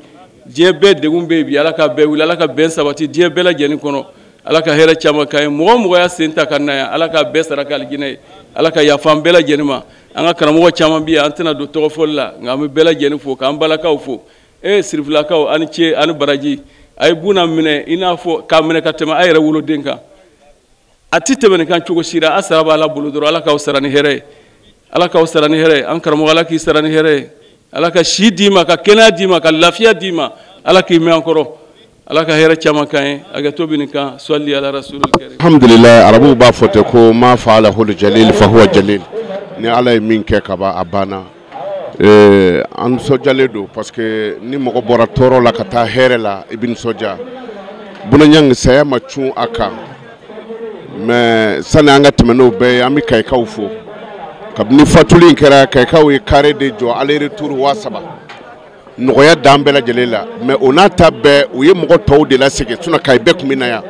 Speaker 10: Diɲɛ bɛɛ degun bɛ yen bi, Ala ka bɛɛ wuli. Ala ka bɛn sabati diɲɛ bɛɛ lajɛlen kɔnɔ. Ala ka hɛrɛ caman k'an ye. Mɔgɔ o mɔgɔ y'a sen ta ka na yan, Ala ka bɛɛ sara kɛ alijinɛ ye. Ala ka yafa an bɛɛ lajɛlen ma. An ka karamɔgɔ caman bɛ yen, an tɛna don tɔgɔfɔli la, nka an bɛ bɛɛ lajɛlen fo, k'an balakaw fo. Sirifilakaw, ani ce ani baraji. A ye Buna minɛ i n'a fɔ k'a minɛ ka tɛmɛ a yɛrɛ woloden kan. A ti tɛmɛ nin kan cogo si la. A sara b'Ala bolo dɔrɔn. Ala k'aw sara ni hɛrɛ ye, Ala k'aw sara ni hɛrɛ ye. An karamɔgɔ, Ala k'i sara ni hɛrɛ ye. Ala ka si d'i ma, ka kɛnɛya d'i ma, ka lafiya d'i ma. Ala k'i mɛn an kɔrɔ. Ala ka hɛrɛ caman k'an ye. Hakɛto bɛ nin kan. Sɔli ala rasulil karim.
Speaker 11: Alhamdulilayi, arabuw b'a fɔ ten ko ma faalahul jalil fa huwa jalil. Ni Ala ye min kɛ ka ban, a banna. An nisɔndiyalen don, parce que ni mɔgɔ bɔra tɔɔrɔ la ka taa hɛrɛ la, i bɛ nisɔndiya. Buna Ɲangi, saya ma cun a kan, mais sani an ka tɛmɛ n'o bɛɛ ye, an bɛ Kayikaw fo. Kabini fatuli in kɛra, Kayikaw ye carré de jɔ aller retour 3000, nɔgɔya dan bɛɛ lajɛlen la. Mais o n'a ta bɛɛ, u ye mɔgɔ tɔw de lasegin, sinon Kayi bɛɛ tun bɛ na yan.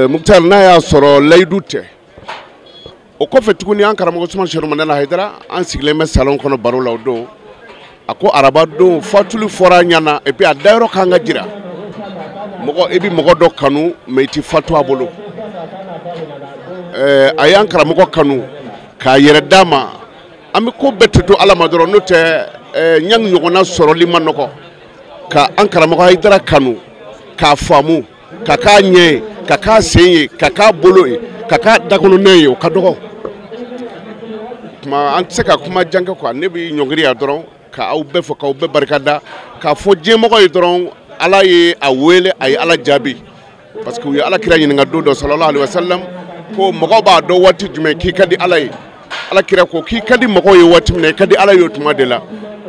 Speaker 11: Mukutari, n'a y'a sɔrɔ layidu tɛ o kɔfɛ tuguni, an karamɔgɔ Usumani Seru Madani Hayidara, an sigilen bɛ salon kɔnɔ baro la o don, a ko araba don fatuli fɔra a ɲɛna, et puis a dayɔrɔ kan ka jira mɔgɔ. I bɛ mɔgɔ dɔ kanu, mais i ti fatu a bolo. A y'an karamɔgɔ kanu k'a yɛrɛ d'a ma. An bɛ ko bɛɛ to Ala ma dɔrɔn, n'o tɛ Ɲangi ɲɔgɔnna sɔrɔli ma nɔgɔ. Ka an karamɔgɔ Hayidara kanu k'a faamu, ka k'a ɲɛ ye, ka k'a sen ye, ka k'a bolo ye, ka k'a dakɔnɔnɛ ye, o ka dɔgɔ. Kuma an tɛ se ka kuma jan kɛ quoi. Ne bɛ ɲɔngiri yan dɔrɔn ka aw bɛɛ fo, k'aw bɛɛ barikada, k'a fɔ diɲɛmɔgɔ ye dɔrɔn, Ala ye a wele, a ye Ala jaabi. Parce que u ye Ala kira ɲininka don dɔ, sallallahu alaihi wasallam, ko mɔgɔ b'a dɔn waati jumɛn k'i ka di Ala ye? Ala kira ko k'i ka di mɔgɔw ye waati min na, i ka di Ala ye o tuma de la.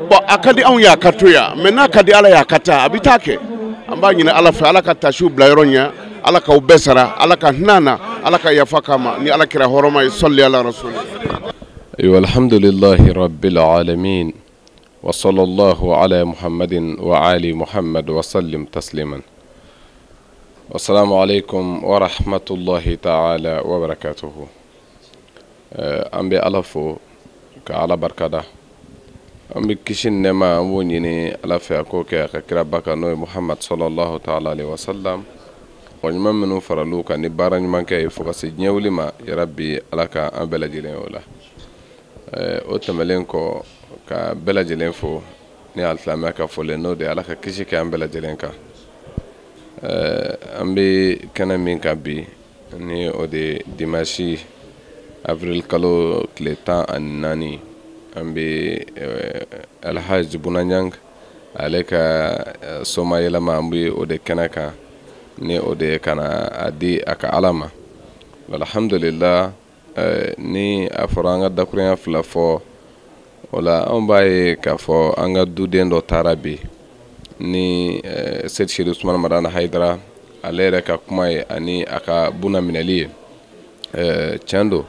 Speaker 11: Bon, a ka di anw ye a ka to yan, mais n'a ka di Ala ye a ka taa, a bɛ taa kɛ. An b'a ɲini Ala fɛ, Ala ka tasiw bila yɔrɔ ɲɛ, Ala k'aw bɛɛ sara, Ala ka hinɛ na, Ala ka yafa k'a ma ni Ala kira hɔrɔma ye. Sɔli ala rasuli.
Speaker 7: Ayiwa, alhamdulillahi rabbil alamin, wa sallallahu ala muhammadin wa ali muhammad wa sallim tasliman. Wassalamu alaikum wa rahmatullahi ta'ala wa barakatuhu. An bɛ Ala fo ka Ala barikada. An bɛ kisi ni nɛɛma, an b'o ɲini Ala fɛ a k'o kɛ a ka kiraba kan, n'o ye Muhammad sallallahu ta'ala alaihi wa sallam. Mɔgɔ ɲuman minnu faral'u kan ni baara ɲuman kɛ ye fo ka se diɲɛ wuli ma, yarabi Ala ka an bɛɛ lajɛlen o la. O tɛmɛlen kɔ, ka bɛɛ lajɛlen fo ni alisilamɛya ka fɔlen, n'o de ye Ala ka kisi kɛ an bɛɛ lajɛlen kan. An bɛ kɛnɛ min kan bi, ni o de ye dimanche avril kalo tile 14, an bɛ Alhaji Buna Ɲang ale ka somayɛlɛma, an bɛ o de kɛnɛ kan, ni o de ye ka na a di a ka Ala ma. Alhamdulillah, ni a fɔra an ka dakurunya fila fɔ o la, anw b'a ye k'a fɔ an ka duden dɔ taara bi, ni Seyidi Sedu Usumani Madani Hayidara ale yɛrɛ ka kuma ye ani a ka Buna minɛli ye. Tiɲɛ don,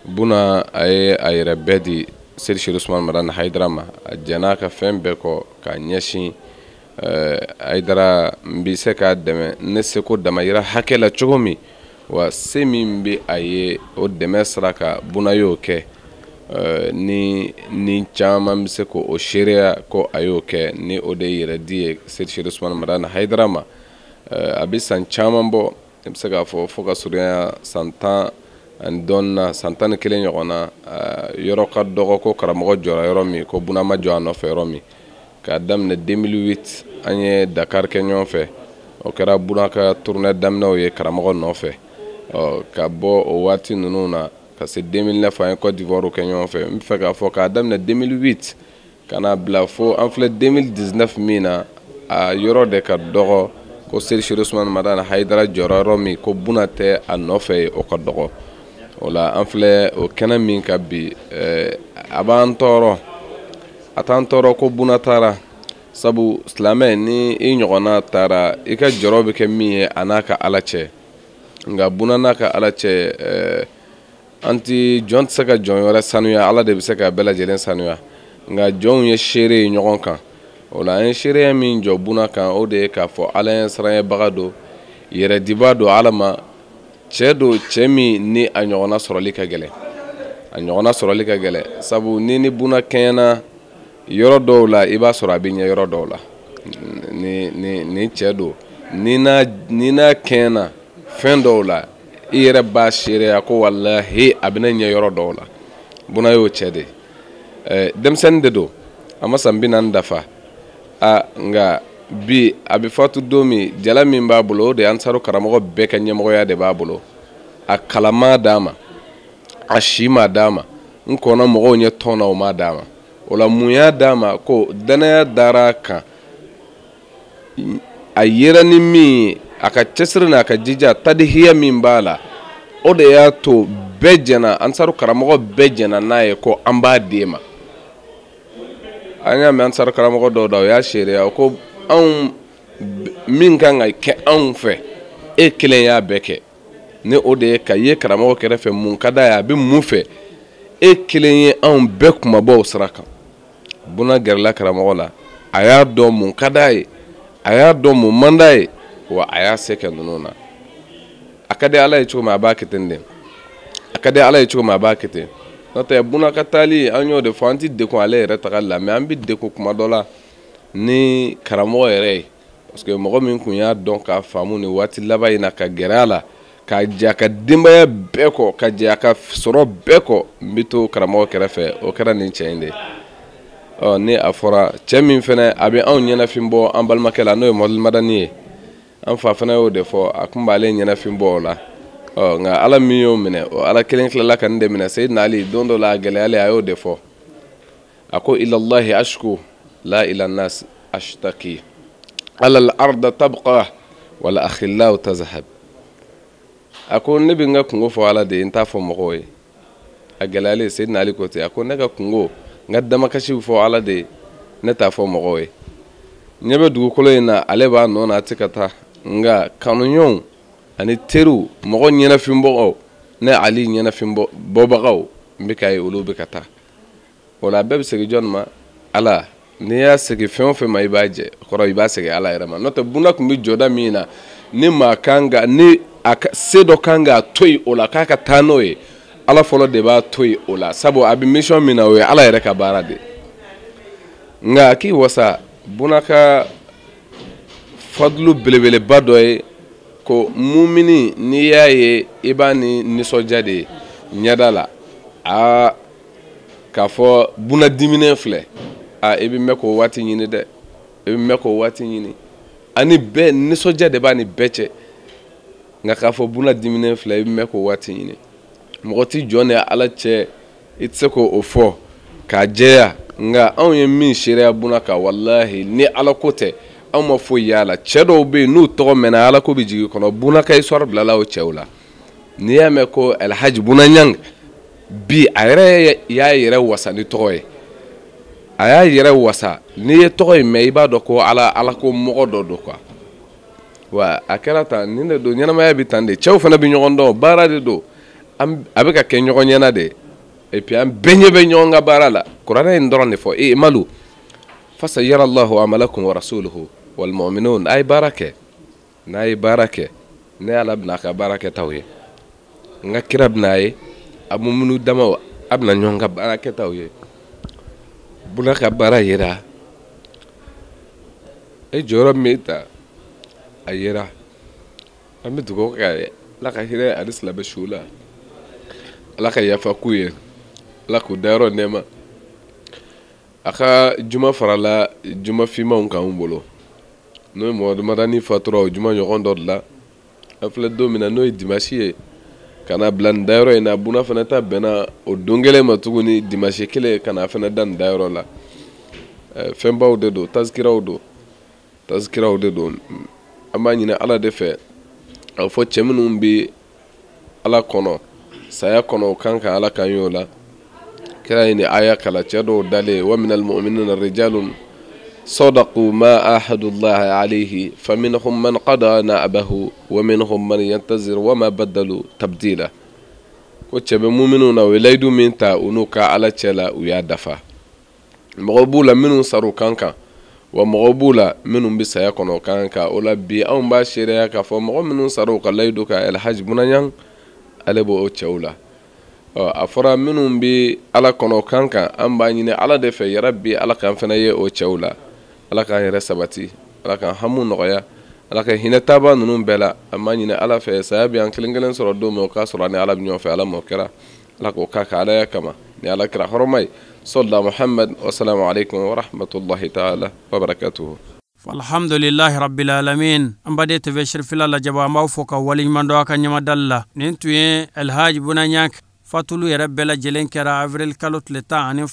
Speaker 7: Buna a ye a yɛrɛ bɛɛ di Seyidi Chérif Ousmane Madani Hayidara ma, a jɛnna a ka fɛn bɛɛ kɔ k'a ɲɛsin Hayidara. N bɛ se k'a dɛmɛ ne seko damayira hakɛ la cogo min, wa se min bɛ a ye o dɛmɛ sira kan, Buna y'o kɛ. Ni ni caman bɛ se k'o seereya ko a y'o kɛ, ni o de ye yɛrɛdi ye Seyidi Chérif Ousmane Madani Hayidara ma. A bɛ san caman bɔ, i bɛ se k'a fɔ fo ka surunya san 10 ani dɔɔnin na, san 11 ɲɔgɔn na. Yɔrɔ ka dɔgɔ ko karamɔgɔ jɔra yɔrɔ min, ko Buna ma jɔ a nɔfɛ yɔrɔ min. K'a daminɛ 2008, an ye Dakar kɛ ɲɔgɔn fɛ, o kɛra Buna ka tournée daminɛw ye karamɔgɔ nɔfɛ. Ɔ, ka bɔ o waati ninnu na ka se 2009, an ye Côte d'Ivoire kɛ ɲɔgɔn fɛ. N bɛ fɛ k'a fɔ k'a daminɛ 2008 ka na bila fo an filɛ 2019 min na, a yɔrɔ de ka dɔgɔ ko Seyidi Chérif Ousmane Madani Hayidara jɔra yɔrɔ min, ko Buna tɛ a nɔfɛ ye, o ka dɔgɔ. O la an filɛ o kɛnɛ min kan bi, a b'an tɔɔrɔ, a t'an tɔɔrɔ ko Buna taara, sabu silamɛ ni i ɲɔgɔnna taara, i ka jɔrɔ bɛ kɛ min ye a n'a ka Ala cɛ. Nka Buna n'a ka Ala cɛ, an ti jɔn tɛ se ka jɔn wɛrɛ sanuya, Ala de bɛ se ka bɛɛ lajɛlen sanuya. Nka jɔnw ye seere ye ɲɔgɔn kan. O la an ye seereya min jɔ Buna kan, o de ye k'a fɔ Ala ye siranɲɛbaga don, yɛrɛdiba don Ala ma, cɛ don, cɛ min ni a ɲɔgɔnna sɔrɔli ka gɛlɛn, a ɲɔgɔnna sɔrɔli ka gɛlɛn, sabu ni ni Buna kɛɲɛna yɔrɔ dɔw la, i b'a sɔrɔ a bɛ ɲɛ yɔrɔ dɔw la. Ni ni ni cɛ don, ni n'a ni n'a kɛɲɛna fɛn dɔw la, i yɛrɛ b'a seereya ko walahi a bɛ ne ɲɛ yɔrɔ dɔw la. Buna y'o cɛ de ye. Denmisɛnnin de don, a ma san 40 dafa. A nka bi a bɛ fatu don min, jala min b'a bolo, o de ye Ansaru karamɔgɔ bɛɛ ka ɲɛmɔgɔya de b'a bolo. A kalan ma d'a ma, a si ma d'a ma, n kɔnna mɔgɔw ɲɛ tɔn na, o ma d'a ma. O la mun y'a d'a ma? Ko danaya dara a kan, a yera ni min ye, a ka cɛsiri n'a ka jija, tadihiya min b'a la, o de y'a to bɛɛ jɛnna, Ansaru karamɔgɔ bɛɛ jɛnna n'a ye ko an b'a d'e ma. An y'a mɛn Ansaru karamɔgɔ dɔw da, o y'a seereya ko anw min kan ka kɛ anw fɛ, e kelen y'a bɛɛ kɛ. Ni o de ye ka ye karamɔgɔ kɛrɛfɛ, mun ka d'a ye, a bɛ mun fɛ, e kelen ye anw bɛɛ kumabɔ o sira kan. Buna gɛrɛla karamɔgɔ la, a y'a dɔn mun ka d'a ye, a y'a dɔn mun man d'a ye, wa a y'a se kɛ ninnu na. A ka di Ala ye cogo min, a b'a kɛ ten de. A ka di Ala ye cogo min, a b'a kɛ ten. N'o tɛ Buna ka taali, an y'o de fɔ, an ti dekun ale yɛrɛ tagali la, mais an bɛ dekun kuma dɔ la ni karamɔgɔ yɛrɛ ye, parce que mɔgɔ min kun y'a dɔn k'a faamu nin waati laban in na, ka gɛrɛ a la, ka jɛ a ka denbaya bɛɛ kɔ, ka jɛ a ka sɔrɔ bɛɛ kɔ, n bɛ to karamɔgɔ kɛrɛfɛ, o kɛra nin cɛ in de ye. Ɔ, ni a fɔra cɛ min fɛnɛ a bɛ anw ɲɛnafin bɔ an balimakɛ la, n'o ye Mɔdili Madani ye, an fa fana y'o de fɔ, a kun b'ale ɲɛnafin bɔ o la. Ɔ, nka Ala min y'o minɛ, o Ala kelen tilala ka nin de minɛ. Seyidina Ali don dɔ la, a gɛlɛyalen, a y'o de fɔ, a ko ilallahi ashku la ila nas ashtaki ala al-arda tabqa wal akhillau tazhab. A ko ne bɛ n ka kungo fɔ Ala de ye, n t'a fɔ mɔgɔw ye. A gɛlɛyalen, Seyidina Ali ko ten, a ko ne ka kungo, n ka damakasi bɛ fɔ Ala de ye, ne t'a fɔ mɔgɔw ye. Ɲɛ bɛ dugukolo in na, ale b'a nɔ na, a tɛ ka taa, nka kanuɲɔgɔnw ani teriw, mɔgɔ ɲɛnafinbɔgaw, ne Ali ɲɛnafin bɔbagaw, n bɛ k'a ye olu bɛ ka taa. O la a bɛɛ bɛ segin jɔni ma? Ala. N'i y'a segin fɛn o fɛn ma, i b'a jɛ, kɔrɔ i b'a segin Ala yɛrɛ ma. N'o tɛ Buna tun bɛ jɔda min na, ni maa kan ka, ni a se dɔ kan k'a to yen o la k'a ka taa n'o ye, Ala fɔlɔ de b'a to yen o la, sabu a bɛ mission min na, o ye Ala yɛrɛ ka baara de ye. Nka k'i wasa, Buna ka fadulu belebeleba dɔ ye ko mumini, n'i y'a ye i b'a ni nisɔndiya de ye ɲɛda la, aa k'a fɔ Buna diminen filɛ, aa i bɛ mɛn k'o waati ɲini dɛ, i bɛ mɛn k'o waati ɲini. Ani bɛɛ nisɔndiya de b'a ni bɛɛ cɛ, nka k'a fɔ Buna diminen filɛ, i bɛ mɛn k'o waati ɲini. Mɔgɔ ti jɔn ni Ala cɛ, i tɛ se k'o fɔ k'a jɛya. Nka anw ye min seereya Buna kan, walahi ni Ala ko tɛ, anw ma foyi y'a la. Cɛ dɔw bɛ yen n'u tɔgɔ mɛnna, Ala ko bɛ jigin kɔnɔ. Buna ka histoire bilala o cɛw la. N'i y'a mɛn ko Alhaji Buna Ɲang, bi a yɛrɛ y'a yɛrɛ wasa ni tɔgɔ ye, a y'a yɛrɛ wasa. N'i ye tɔgɔ in mɛn, i b'a dɔn ko Ala ko mɔgɔ dɔ don quoi. Wa a kɛra tan, nin de don, ɲɛnamaya bɛ tan de. Cɛw fana bɛ ɲɔgɔn dɔn, baara de don, a bɛ ka kɛ ɲɔgɔn ɲɛna de.
Speaker 12: Et puis an bɛɛ ɲɛ bɛ ɲɔgɔn ka baara la. Kuranɛ in dɔrɔn de fɔ i'malu fasayara Allahu amalakum wa rasuluhu wal mu'minun. A ye baara kɛ, n'a ye baara kɛ, ne Ala bɛna a ka baara kɛtaw ye, n ka kira bɛna ye, a muminu damaw a bɛna ɲɔgɔn ka baara kɛtaw ye. Buna ka baara yera, e jɔyɔrɔ min ta a yera. An bɛ dugawu k'a ye, Ala ka hinɛ ani silamɛ su la, Ala ka yafa k'u ye, Ala k'u dayɔrɔ nɛɛma. A ka juma farala juma finmanw kan anw bolo, n'o ye Mamadu Madani fatura o juma ɲɔgɔn dɔ de la. An filɛ don min na n'o ye dimanche ye, ka na bila nin dayɔrɔ in na. Buna fana ta bɛnna o don kelen ma tuguni, dimanche kelen ka na fana da nin dayɔrɔ la. Fɛnbaw de don, tazikiraw don, tazikiraw de don. An b'a ɲini Ala de fɛ, a fɔ cɛ minnu bɛ Ala kɔnɔ saya kɔnɔ o kan ka Ala kan y'o la. Kira ye nin aya kala cɛ dɔw dalen, wa minal mu'minina rijalun sadaqu ma ahadullahi alayhi faminhum man qada na'bahu wa minhum man yantazir wa ma badalu tabdila. Ko cɛ bɛ muminw na, u ye layidu min ta u n'u ka Ala cɛ la, u y'a dafa. Mɔgɔw b'u la minnu sar'u kan kan, wa mɔgɔw b'u la minnu bɛ saya kɔnɔ o kan kan. O la bi anw b'a seereya k'a fɔ mɔgɔ minnu sar'u ka layidu kan, Alhaji Buna Ɲang ale b'o cɛw la. A fɔra minnu bɛ Ala kɔnɔ kan kan, an b'a ɲini Ala de fɛ yarabi Ala k'an fana ye o cɛw la. Ala k'an yɛrɛ sabati, Ala k'an hamu nɔgɔya, Ala ka hinɛ taaba ninnu bɛɛ la. An b'a ɲini Ala fɛ, saya bɛ an kelen kelen sɔrɔ don min, o k'a sɔrɔ ani Ala bɛ ɲɔgɔn fɛ. Ala m'o kɛra, Ala k'o k'a ka Alaya kama ni Ala kira hɔrɔma ye. Sɔlila Muhammad, wasalamu aleykum wa rahmatulahi taala wa barakatuhu.
Speaker 3: Alhamdulillahi rabbil alamin. An baden TV Sirifila lajɛbaa, an b'aw fo ka waleɲuman dɔn a ka ɲɛmadali la. Nin tun ye Alhaji Buna Ɲang fatulu yɛrɛ bɛɛ lajɛlen kɛra avril kalo tile 12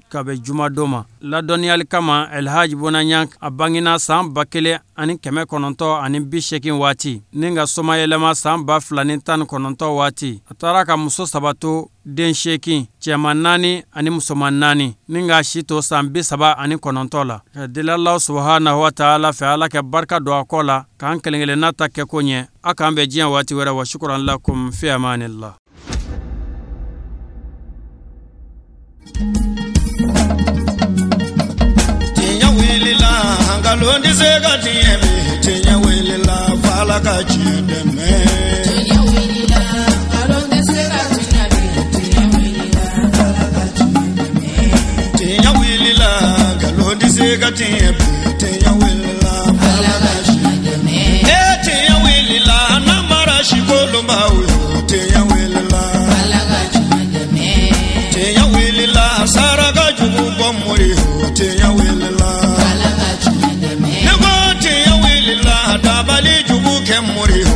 Speaker 3: ka bɛn jumadon ma. Ladɔnniyali kama, Alhaji Buna Ɲang a bangena san 1980 waati, ni ka somayɛlɛma san 2019 waati. A taara ka muso 3 to, den 8, cɛman 4 ani musoman 4, ni ka si to san 39 la. Ka deli Alahu subahanahu wa taala fɛ, Ala ka barika don a kɔ la, k'an kelen kelenna ta kɛko ɲɛ. A k'an bɛn diɲɛ waati wɛrɛ. Wa shukran lakum fi amanillah.
Speaker 1: Tiɲɛ wulila, nkalon tɛ se ka tiɲɛ bi. Tiɲɛ wulila, f'Ala ka tiɲɛ dɛmɛ.
Speaker 2: Tiɲɛ wulila, nkalon tɛ se ka tiɲɛ bi. Tiɲɛ wulila, f'Ala ka tiɲɛ dɛmɛ.
Speaker 1: Tiɲɛ wulila, nkalon tɛ se ka tiɲɛ bi. Tiɲɛ wulila, f'Ala ka tiɲɛ dɛmɛ. Ee tiɲɛ wulila, namara si kolonbaw ye. Tiɲɛ wulila,
Speaker 2: f'Ala ka tiɲɛ dɛmɛ.
Speaker 1: Tiɲɛ wulila, saraka jugu bɔ mori ye. Tiɲɛ wulila,
Speaker 2: f'Ala ka tiɲɛ dɛmɛ.
Speaker 1: Ne ko tiɲɛ wulila, dabali jugu kɛ mori ye.